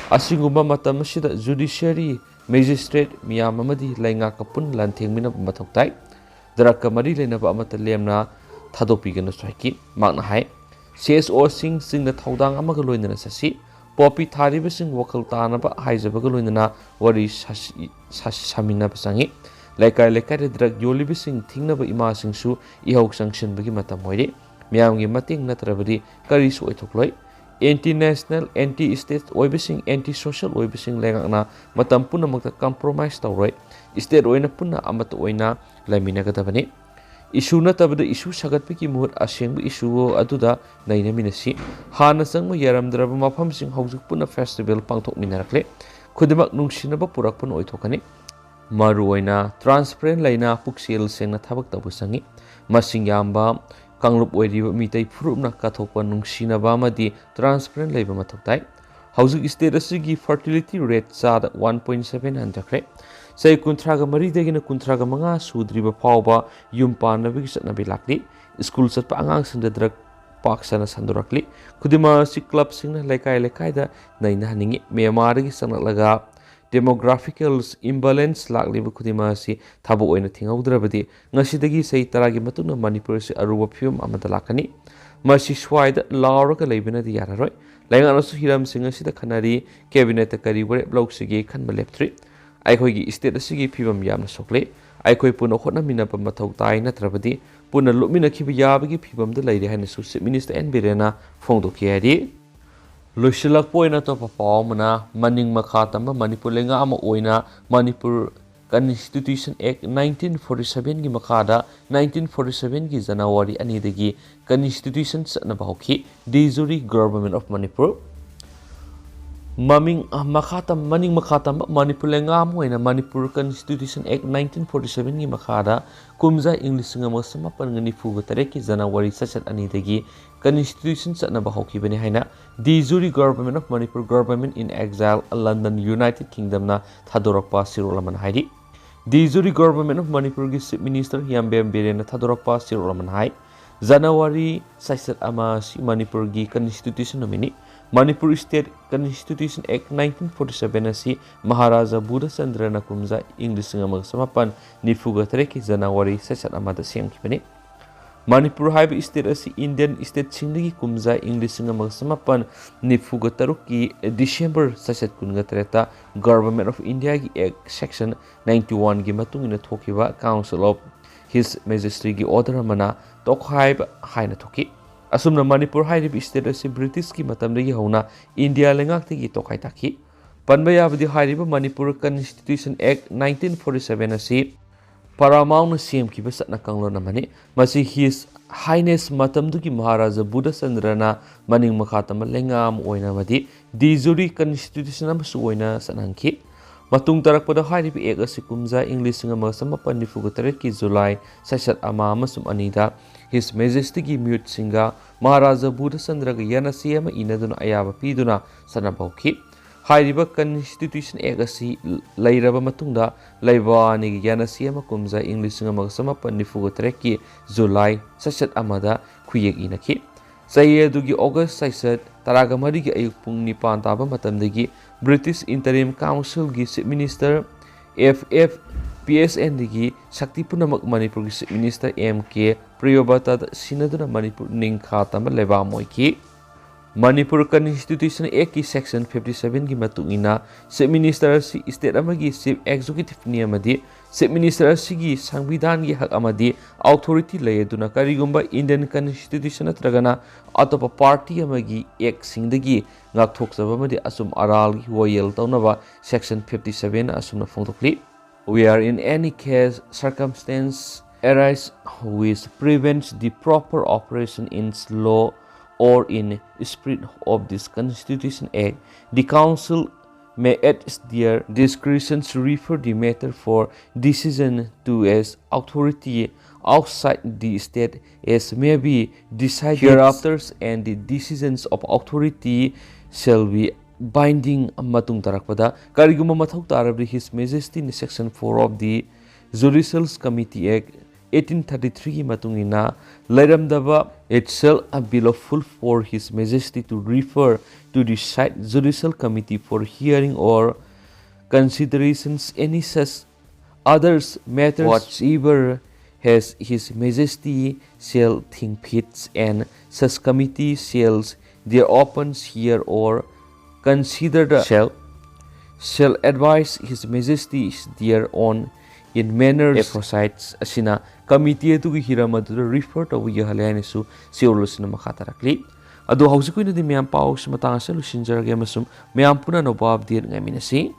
ꯑꯁꯤꯒꯨꯝꯕ ꯃꯇꯝ ꯑꯁꯤꯗ ꯖꯨꯗꯤꯁꯤꯌꯔꯤ, ꯃꯦꯖꯤꯁꯇ꯭ꯔꯦꯠ ꯃꯤꯌꯥꯝ ꯑꯃꯗꯤ ꯂꯩꯉꯥꯛꯀ ꯄꯨꯟꯅ ꯂꯥꯟꯊꯦꯡꯃꯤꯟꯅꯕ ꯃꯊꯧ ꯇꯥꯏ꯫ ꯗ꯭ꯔꯒꯀ ꯃꯔꯤ ꯂꯩꯅꯕ ꯑꯃꯠꯇ ꯂꯦꯝꯅ ꯊꯥꯗꯣꯛꯄꯤꯒꯅꯨꯁꯨ ꯍꯥꯏꯈꯤ꯫ ꯃꯍꯥꯛꯅ ꯍꯥꯏ, ꯁꯤ ꯑꯦꯁ ꯑꯣꯁꯤꯡ ꯆꯤꯡꯗ ꯊꯧꯗꯥꯡ ꯑꯃꯒ ꯂꯣꯏꯅꯅ ꯆꯠꯁꯤ꯫ ꯄꯣꯄꯤ ꯊꯥꯔꯤꯕꯁꯤꯡ ꯋꯥꯈꯜ ꯇꯥꯅꯕ ꯍꯥꯏꯖꯕꯒ ꯂꯣꯏꯅꯅ ꯋꯥꯔꯤ ꯁꯥꯁꯤ-, ꯁꯥ-, ꯁꯥꯃꯤꯟꯅꯕ ꯆꯪꯏ꯫ ꯂꯩꯀꯥꯏ ꯂꯩꯀꯥꯏꯗ ꯗ꯭ꯔꯒ ꯌꯣꯜꯂꯤꯕꯁꯤꯡ ꯊꯤꯡꯅꯕ ꯏꯃꯥꯁꯤꯡꯁꯨ ꯏꯍꯧ ꯆꯪꯁꯤꯟꯕꯒꯤ ꯃꯇꯝ ꯑꯣꯏꯔꯦ꯫ ꯃꯤꯌꯥꯝꯒꯤ ꯃꯇꯦꯡ ꯅꯠꯇ꯭ꯔꯕꯗꯤ ꯀꯔꯤꯁꯨ ꯑꯣꯏꯊꯣꯛꯂꯣꯏ꯫ ꯑꯦꯟꯇꯤ ꯅꯦꯁꯅꯦꯜ, ꯑꯦꯟꯇꯤ ꯁ꯭ꯇꯦꯠ ꯑꯣꯏꯕꯁꯤꯡ, ꯑꯦꯟꯇꯤ ꯁꯣꯁꯤꯌꯦꯜ ꯑꯣꯏꯕꯁꯤꯡ ꯂꯩꯉꯥꯛꯅ ꯃꯇꯝ ꯄꯨꯝꯅꯃꯛꯇ ꯀꯝꯄ꯭ꯔꯣꯃꯥꯏꯁ ꯇꯧꯔꯣꯏ꯫ ꯁ꯭ꯇꯦꯠ ꯑꯣꯏꯅ ꯄꯨꯟꯅ ꯑꯃꯠꯇ ꯑꯣꯏꯅ ꯂꯩꯃꯤꯟꯅꯒꯗꯕꯅꯤ꯫ ꯏꯁꯨ ꯅꯠꯇꯕꯗ ꯏꯁꯨ ꯁꯥꯒꯠꯄꯒꯤ ꯃꯍꯨꯠ ꯑꯁꯦꯡꯕ ꯏꯁꯨ ꯑꯗꯨꯗ ꯅꯩꯅꯃꯤꯟꯅꯁꯤ꯫ ꯍꯥꯟꯅ ꯆꯪꯕ ꯌꯥꯔꯝꯗ꯭ꯔꯕ ꯃꯐꯝꯁꯤꯡ ꯍꯧꯖꯤꯛ ꯄꯨꯟꯅ ꯐꯦꯁꯇꯤꯚꯦꯜ ꯄꯥꯡꯊꯣꯛꯃꯤꯟꯅꯔꯛꯂꯦ꯫ ꯈꯨꯗꯤꯡꯃꯛ ꯅꯨꯡꯁꯤꯅꯕ ꯄꯨꯔꯛꯄꯅ ꯑꯣꯏꯊꯣꯛꯀꯅꯤ꯫ ꯃꯔꯨꯑꯣꯏꯅ ꯇ꯭ꯔꯥꯟꯁꯄꯔꯦꯟ ꯂꯩꯅ ꯄꯨꯛꯆꯦꯜ ꯁꯦꯡꯅ ꯊꯕꯛ ꯇꯧꯕ ꯆꯪꯏ꯫ ꯃꯁꯤꯡ ꯌꯥꯝꯕ ꯀꯥꯡꯂꯨꯞ ꯑꯣꯏꯔꯤꯕ ꯃꯤꯇꯩ ꯐꯨꯔꯨꯞꯅ ꯀꯠꯊꯣꯛꯄ ꯅꯨꯡꯁꯤꯅꯕ ꯑꯃꯗꯤ ꯇ꯭ꯔꯥꯟꯁꯄꯔꯦꯟ ꯂꯩꯕ ꯃꯊꯧ ꯇꯥꯏ꯫ ꯍꯧꯖꯤꯛ ꯁ꯭ꯇꯦꯠ ꯑꯁꯤꯒꯤ ꯐꯔꯇꯤꯂꯤꯇꯤ ꯔꯦꯠ ꯆꯥꯗ ꯋꯥꯟ ꯄꯣꯏꯟ ꯁꯚꯦꯟ ꯍꯟꯊꯈ꯭ꯔꯦ꯫ ꯆꯍꯤ ꯀꯨꯟꯊ꯭ꯔꯥꯒ ꯃꯔꯤꯗꯒꯤꯅ ꯀꯨꯟꯊ꯭ꯔꯥꯒ ꯃꯉꯥ ꯁꯨꯗ꯭ꯔꯤꯕ ꯐꯥꯎꯕ ꯌꯨꯝ ꯄꯥꯟꯅꯕꯒꯤ ꯆꯠꯅꯕꯤ ꯂꯥꯛꯂꯤ꯫ ꯁ꯭ꯀꯨꯜ ꯆꯠꯄ ꯑꯉꯥꯡꯁꯤꯡꯗ ꯗ꯭ꯔꯒ ꯄꯥꯛ ꯁꯟꯅ ꯁꯟꯗꯣꯔꯛꯂꯤ꯫ ꯈꯨꯗꯤꯡꯃꯛ ꯑꯁꯤ ꯀ꯭ꯂꯕꯁꯤꯡꯅ ꯂꯩꯀꯥꯏ ꯂꯩꯀꯥꯏꯗ ꯅꯩꯅꯍꯟꯅꯤꯡꯏ꯫ ꯃ꯭ꯌꯥꯟꯃꯥꯔꯗꯒꯤ ꯆꯪꯂꯛꯂꯒ ꯗꯦꯃꯣꯒ꯭ꯔꯥꯐꯤꯀꯦꯜ ꯏꯝꯕꯦꯂꯦꯟꯁ ꯂꯥꯛꯂꯤꯕ ꯈꯨꯗꯤꯡꯃꯛ ꯑꯁꯤ ꯊꯕꯛ ꯑꯣꯏꯅ ꯊꯤꯡꯍꯧꯗ꯭ꯔꯕꯗꯤ ꯉꯁꯤꯗꯒꯤ ꯆꯍꯤ ꯇꯔꯥꯒꯤ ꯃꯇꯨꯡꯗ ꯃꯅꯤꯄꯨꯔ ꯑꯁꯤ ꯑꯔꯨꯕ ꯐꯤꯕꯝ ꯑꯃꯗ ꯂꯥꯛꯀꯅꯤ꯫ ꯃꯁꯤ ꯁ꯭ꯋꯥꯏꯗ ꯂꯥꯎꯔꯒ ꯂꯩꯕꯅꯗꯤ ꯌꯥꯔꯔꯣꯏ꯫ ꯂꯩꯉꯥꯛꯅꯁꯨ ꯍꯤꯔꯝꯁꯤꯡ ꯑꯁꯤꯗ ꯈꯟꯅꯔꯤ꯫ ꯀꯦꯕꯤꯅꯦꯠꯇ ꯀꯔꯤ ꯋꯥꯔꯦꯞ ꯂꯧꯁꯤꯒꯦ ꯈꯟꯕ ꯂꯦꯞꯇ꯭ꯔꯤ꯫ ꯑꯩꯈꯣꯏꯒꯤ ꯁ꯭ꯇꯦꯠ ꯑꯁꯤꯒꯤ ꯐꯤꯕꯝ ꯌꯥꯝꯅ ꯁꯣꯛꯂꯦ꯫ ꯑꯩꯈꯣꯏ ꯄꯨꯟꯅ ꯍꯣꯠꯅꯃꯤꯟꯅꯕ ꯃꯊꯧ ꯇꯥꯏ, ꯅꯠꯇ꯭ꯔꯕꯗꯤ ꯄꯨꯟꯅ ꯂꯨꯞꯃꯤꯟꯅꯈꯤꯕ ꯌꯥꯕꯒꯤ ꯐꯤꯕꯝꯗ ꯂꯩꯔꯦ ꯍꯥꯏꯅꯁꯨ ꯆꯤꯐ ꯃꯤꯅꯤꯁꯇꯔ ꯑꯦꯟ ꯕꯤꯔꯦꯟꯅ ꯐꯣꯡꯗꯣꯛꯈꯤ ꯍꯥꯏꯔꯤ꯫ ꯂꯣꯏꯁꯤꯜꯂꯛꯄ ꯑꯣꯏꯅ ꯑꯇꯣꯞꯄ ꯄꯥꯎ ꯑꯃꯅ, ꯃꯅꯤꯡ ꯃꯈꯥ ꯇꯝꯕ ꯃꯅꯤꯄꯨꯔ ꯂꯩꯉꯥꯛ ꯑꯃ ꯑꯣꯏꯅ Manipur Constitution Act nineteen forty seven ꯒꯤ ꯃꯈꯥꯗ nineteen forty seven ꯒꯤ January ꯑꯅꯤꯗꯒꯤ Constitution ꯆꯠꯅꯕ ꯍꯧꯈꯤ꯫ De jure Government of Manipur꯫ ꯃꯃꯤꯡ ꯃꯈꯥ ꯇꯝ ꯃꯅꯤꯡ ꯃꯈꯥ ꯇꯝꯕ ꯃꯅꯤꯄꯨꯔ ꯂꯩꯉꯥꯛ ꯑꯃ ꯑꯣꯏꯅ Manipur Constitution Act nineteen forty seven ꯒꯤ ꯃꯈꯥꯗ ꯀꯨꯝꯖꯥ ꯏꯪ ꯂꯤꯁꯤꯡ ꯑꯃꯒ ꯆꯃꯥꯄꯟꯒ ꯅꯤꯐꯨꯒ ꯇꯔꯦꯠꯀꯤ January ꯆꯩꯆꯠ ꯑꯅꯤꯗꯒꯤ Constitution ꯆꯠꯅꯕ ꯍꯧꯈꯤꯕꯅꯤ ꯍꯥꯏꯅ de jure Government of Manipur, Government in Exile, London, United Kingdom ꯅ ꯊꯥꯗꯣꯔꯛꯄ ꯆꯦꯔꯣꯜ ꯑꯃꯅ ꯍꯥꯏꯔꯤ꯫ De jure Government of Manipur ꯒꯤ Chief Minister ꯌꯥꯝꯕꯦꯝ ꯕꯤꯔꯦꯟꯅ ꯊꯥꯗꯣꯔꯛꯄ ꯆꯦꯔꯣꯜ ꯑꯃꯅ ꯍꯥꯏ, January ꯆꯩꯆꯠ ꯑꯃ ꯑꯁꯤ ꯃꯅꯤꯄꯨꯔꯒꯤ Constitution ꯅꯨꯃꯤꯠꯅꯤ꯫ Manipur State Constitution Act nineteen forty seven ꯑꯁꯤ ꯃꯍꯥꯔꯥꯖꯥ ꯕꯨꯙꯆꯟꯗ꯭ꯔꯅ ꯀꯨꯝꯖꯥ ꯏꯪ ꯂꯤꯁꯤꯡ ꯑꯃꯒ ꯆꯃꯥꯄꯟ ꯅꯤꯐꯨꯒ ꯇꯔꯦꯠꯀꯤ January ꯆꯩꯆꯠ ꯑꯃꯗ ꯁꯦꯝꯈꯤꯕꯅꯤ꯫ ꯃꯅꯤꯄꯨꯔ ꯍꯥꯏꯕ state ꯑꯁꯤ Indian state ꯁꯤꯡꯗꯒꯤ ꯀꯨꯝꯖꯥ ꯏꯪ ꯂꯤꯁꯤꯡ ꯑꯃꯒ ꯆꯃꯥꯄꯟ ꯅꯤꯐꯨꯒ ꯇꯔꯨꯛꯀꯤ December ꯆꯩꯆꯠ ꯀꯨꯟꯒ ꯇꯔꯦꯠꯇ Government of India ꯒꯤ Act Section ninety one ꯒꯤ ꯃꯇꯨꯡ ꯏꯟꯅ ꯊꯣꯛꯈꯤꯕ Council of His Majesty ꯒꯤ order ꯑꯃꯅ ꯇꯣꯈꯥꯏꯕ ꯍꯥꯏꯅ ꯊꯣꯛꯈꯤ꯫ ꯑꯁꯨꯝꯅ ꯃꯅꯤꯄꯨꯔ ꯍꯥꯏꯔꯤꯕ state ꯑꯁꯤ British ꯀꯤ ꯃꯇꯝꯗꯒꯤ ꯍꯧꯅ India ꯂꯩꯉꯥꯛꯇꯒꯤ ꯇꯣꯈꯥꯏ ꯇꯥꯈꯤ꯫ ꯄꯟꯕ ꯌꯥꯕꯗꯤ ꯍꯥꯏꯔꯤꯕ Manipur Constitution Act nineteen forty seven ꯑꯁꯤ Paramount ꯅ ꯁꯦꯝꯈꯤꯕ ꯆꯠꯅ ꯀꯥꯡꯂꯣꯟ ꯑꯃꯅꯤ꯫ ꯃꯁꯤ His Highness ꯃꯇꯝꯗꯨꯒꯤ ꯃꯍꯥꯔꯥꯖꯥ ꯕꯨꯙꯆꯟꯗ꯭ꯔꯅ ꯃꯅꯤꯡ ꯃꯈꯥ ꯇꯝꯕ ꯂꯩꯉꯥꯛ ꯑꯃ ꯑꯣꯏꯅ ꯑꯃꯗꯤ de jure Constitution ꯑꯃꯁꯨ ꯑꯣꯏꯅ ꯆꯠꯍꯟꯈꯤ꯫ ꯃꯇꯨꯡ ꯇꯥꯔꯛꯄꯗ ꯍꯥꯏꯔꯤꯕ Act ꯑꯁꯤ ꯀꯨꯝꯖꯥ ꯏꯪ ꯂꯤꯁꯤꯡ ꯑꯃꯒ ꯆꯃꯥꯄꯟ ꯅꯤꯐꯨꯒ ꯇꯔꯦꯠꯀꯤ July ꯆꯩꯆꯠ ꯑꯃ ꯑꯃꯁꯨꯡ ꯑꯅꯤꯗ His Majesty ꯒꯤ ꯃꯤꯍꯨꯠꯁꯤꯡꯒ ꯃꯍꯥꯔꯥꯖꯥ ꯕꯨꯙꯆꯟꯗ꯭ꯔꯒ ꯌꯥꯅꯁꯤ ꯑꯃ ꯏꯅꯗꯨꯅ ꯑꯌꯥꯕ ꯄꯤꯗꯨꯅ ꯆꯠꯅꯕ ꯍꯧꯈꯤ꯫ ꯍꯥꯏꯔꯤꯕ Constitution Act ꯑꯁꯤ ꯂꯩꯔꯕ ꯃꯇꯨꯡꯗ ꯂꯩꯕꯥꯛ ꯑꯅꯤꯒꯤ ꯌꯥꯅꯁꯤ ꯑꯃ ꯀꯨꯝꯖꯥ ꯏꯪ ꯂꯤꯁꯤꯡ ꯑꯃꯒ ꯆꯃꯥꯄꯟ ꯅꯤꯐꯨꯒ ꯇꯔꯦꯠꯀꯤ July ꯆꯩꯆꯠ ꯑꯃꯗ ꯈꯨꯌꯦꯛ ꯏꯅꯈꯤ꯫ ꯆꯍꯤ ꯑꯗꯨꯒꯤ August ꯆꯩꯆꯠ ꯇꯔꯥꯒ ꯃꯔꯤꯒꯤ ꯑꯌꯨꯛ ꯄꯨꯡ ꯅꯤꯄꯥꯟ ꯇꯥꯕ ꯃꯇꯝꯗꯒꯤ British Interim Council ꯒꯤ Chief Minister F F P S N ꯗꯒꯤ ꯁꯛꯇꯤ ꯄꯨꯝꯅꯃꯛ ꯃꯅꯤꯄꯨꯔꯒꯤ Chief Minister M K ꯄ꯭ꯔꯤꯌꯣꯕ꯭ꯔꯇꯗ ꯁꯤꯟꯅꯗꯨꯅ Manipur ꯅꯤꯡꯈꯥ ꯇꯝꯕ ꯂꯩꯕꯥꯛ ꯑꯃ ꯑꯣꯏꯈꯤ꯫ ꯃꯅꯤꯄꯨꯔ Constitution Act ꯀꯤ Section fifty seven ꯒꯤ ꯃꯇꯨꯡ ꯏꯟꯅ Chief Minister ꯑꯁꯤ state ꯑꯃꯒꯤ Chief Executive ꯅꯤ ꯑꯃꯗꯤ Chief Minister ꯑꯁꯤꯒꯤ ꯁꯪꯕꯤꯙꯥꯟꯒꯤ ꯍꯛ ꯑꯃꯗꯤ authority ꯂꯩ ꯑꯗꯨꯅ ꯀꯔꯤꯒꯨꯝꯕ Indian Constitution ꯅꯠꯇ꯭ꯔꯒꯅ ꯑꯇꯣꯞꯄ party ꯑꯃꯒꯤ Act ꯁꯤꯡꯗꯒꯤ ꯉꯥꯛꯊꯣꯛꯆꯕ ꯑꯃꯗꯤ ꯑꯆꯨꯝ ꯑꯔꯥꯜꯒꯤ ꯋꯥꯌꯦꯜ ꯇꯧꯅꯕ Section fifty seven ꯑꯁꯨꯝꯅ ꯐꯣꯡꯗꯣꯛꯂꯤ꯫ Where in any case circumstance arise which prevents the proper operation in law or in spirit of this Constitution Act, the Council may at their discretion refer the matter for decision to as authority outside the state as may be decided hereafter, and the decisions of authority shall be binding. ꯃꯇꯨꯡ ꯇꯥꯔꯛꯄꯗ ꯀꯔꯤꯒꯨꯝꯕ ꯃꯊꯧ ꯇꯥꯔꯕꯗꯤ His Majestyꯅ Section four of the Judicial Committee Act eighteen thirty-threeꯒꯤ ꯃꯇꯨꯡ ꯏꯟꯅ ꯂꯩꯔꯝꯗꯕ, it shall be lawful for His Majesty to refer to the said Judicial Committee for hearing or considerations any such others matters whatsoever as His Majesty shall think fit, and such committee shall thereupon hear or consider the shall shall advise His Majesty thereon in manners aforesaid. ꯑꯁꯤꯅ committee ꯑꯗꯨꯒꯤ ꯍꯤꯔꯝ ꯑꯗꯨꯗ refer ꯇꯧꯕ ꯌꯥꯍꯜꯂꯦ ꯍꯥꯏꯅꯁꯨ ꯆꯦꯔꯣꯜ ꯑꯁꯤꯅ ꯃꯈꯥ ꯇꯥꯔꯛꯂꯤ꯫ ꯑꯗꯣ ꯍꯧꯖꯤꯛꯀꯤ ꯑꯣꯏꯅꯗꯤ ꯃꯌꯥꯝ ꯄꯥꯎꯁꯤ ꯃꯇꯥꯡ ꯑꯁꯤꯗ ꯂꯣꯏꯁꯤꯟꯖꯔꯒꯦ ꯑꯃꯁꯨꯡ ꯃꯌꯥꯝ ꯄꯨꯟꯅ ꯑꯅꯧꯕ update ꯉꯥꯏꯃꯤꯟꯅꯁꯤ꯫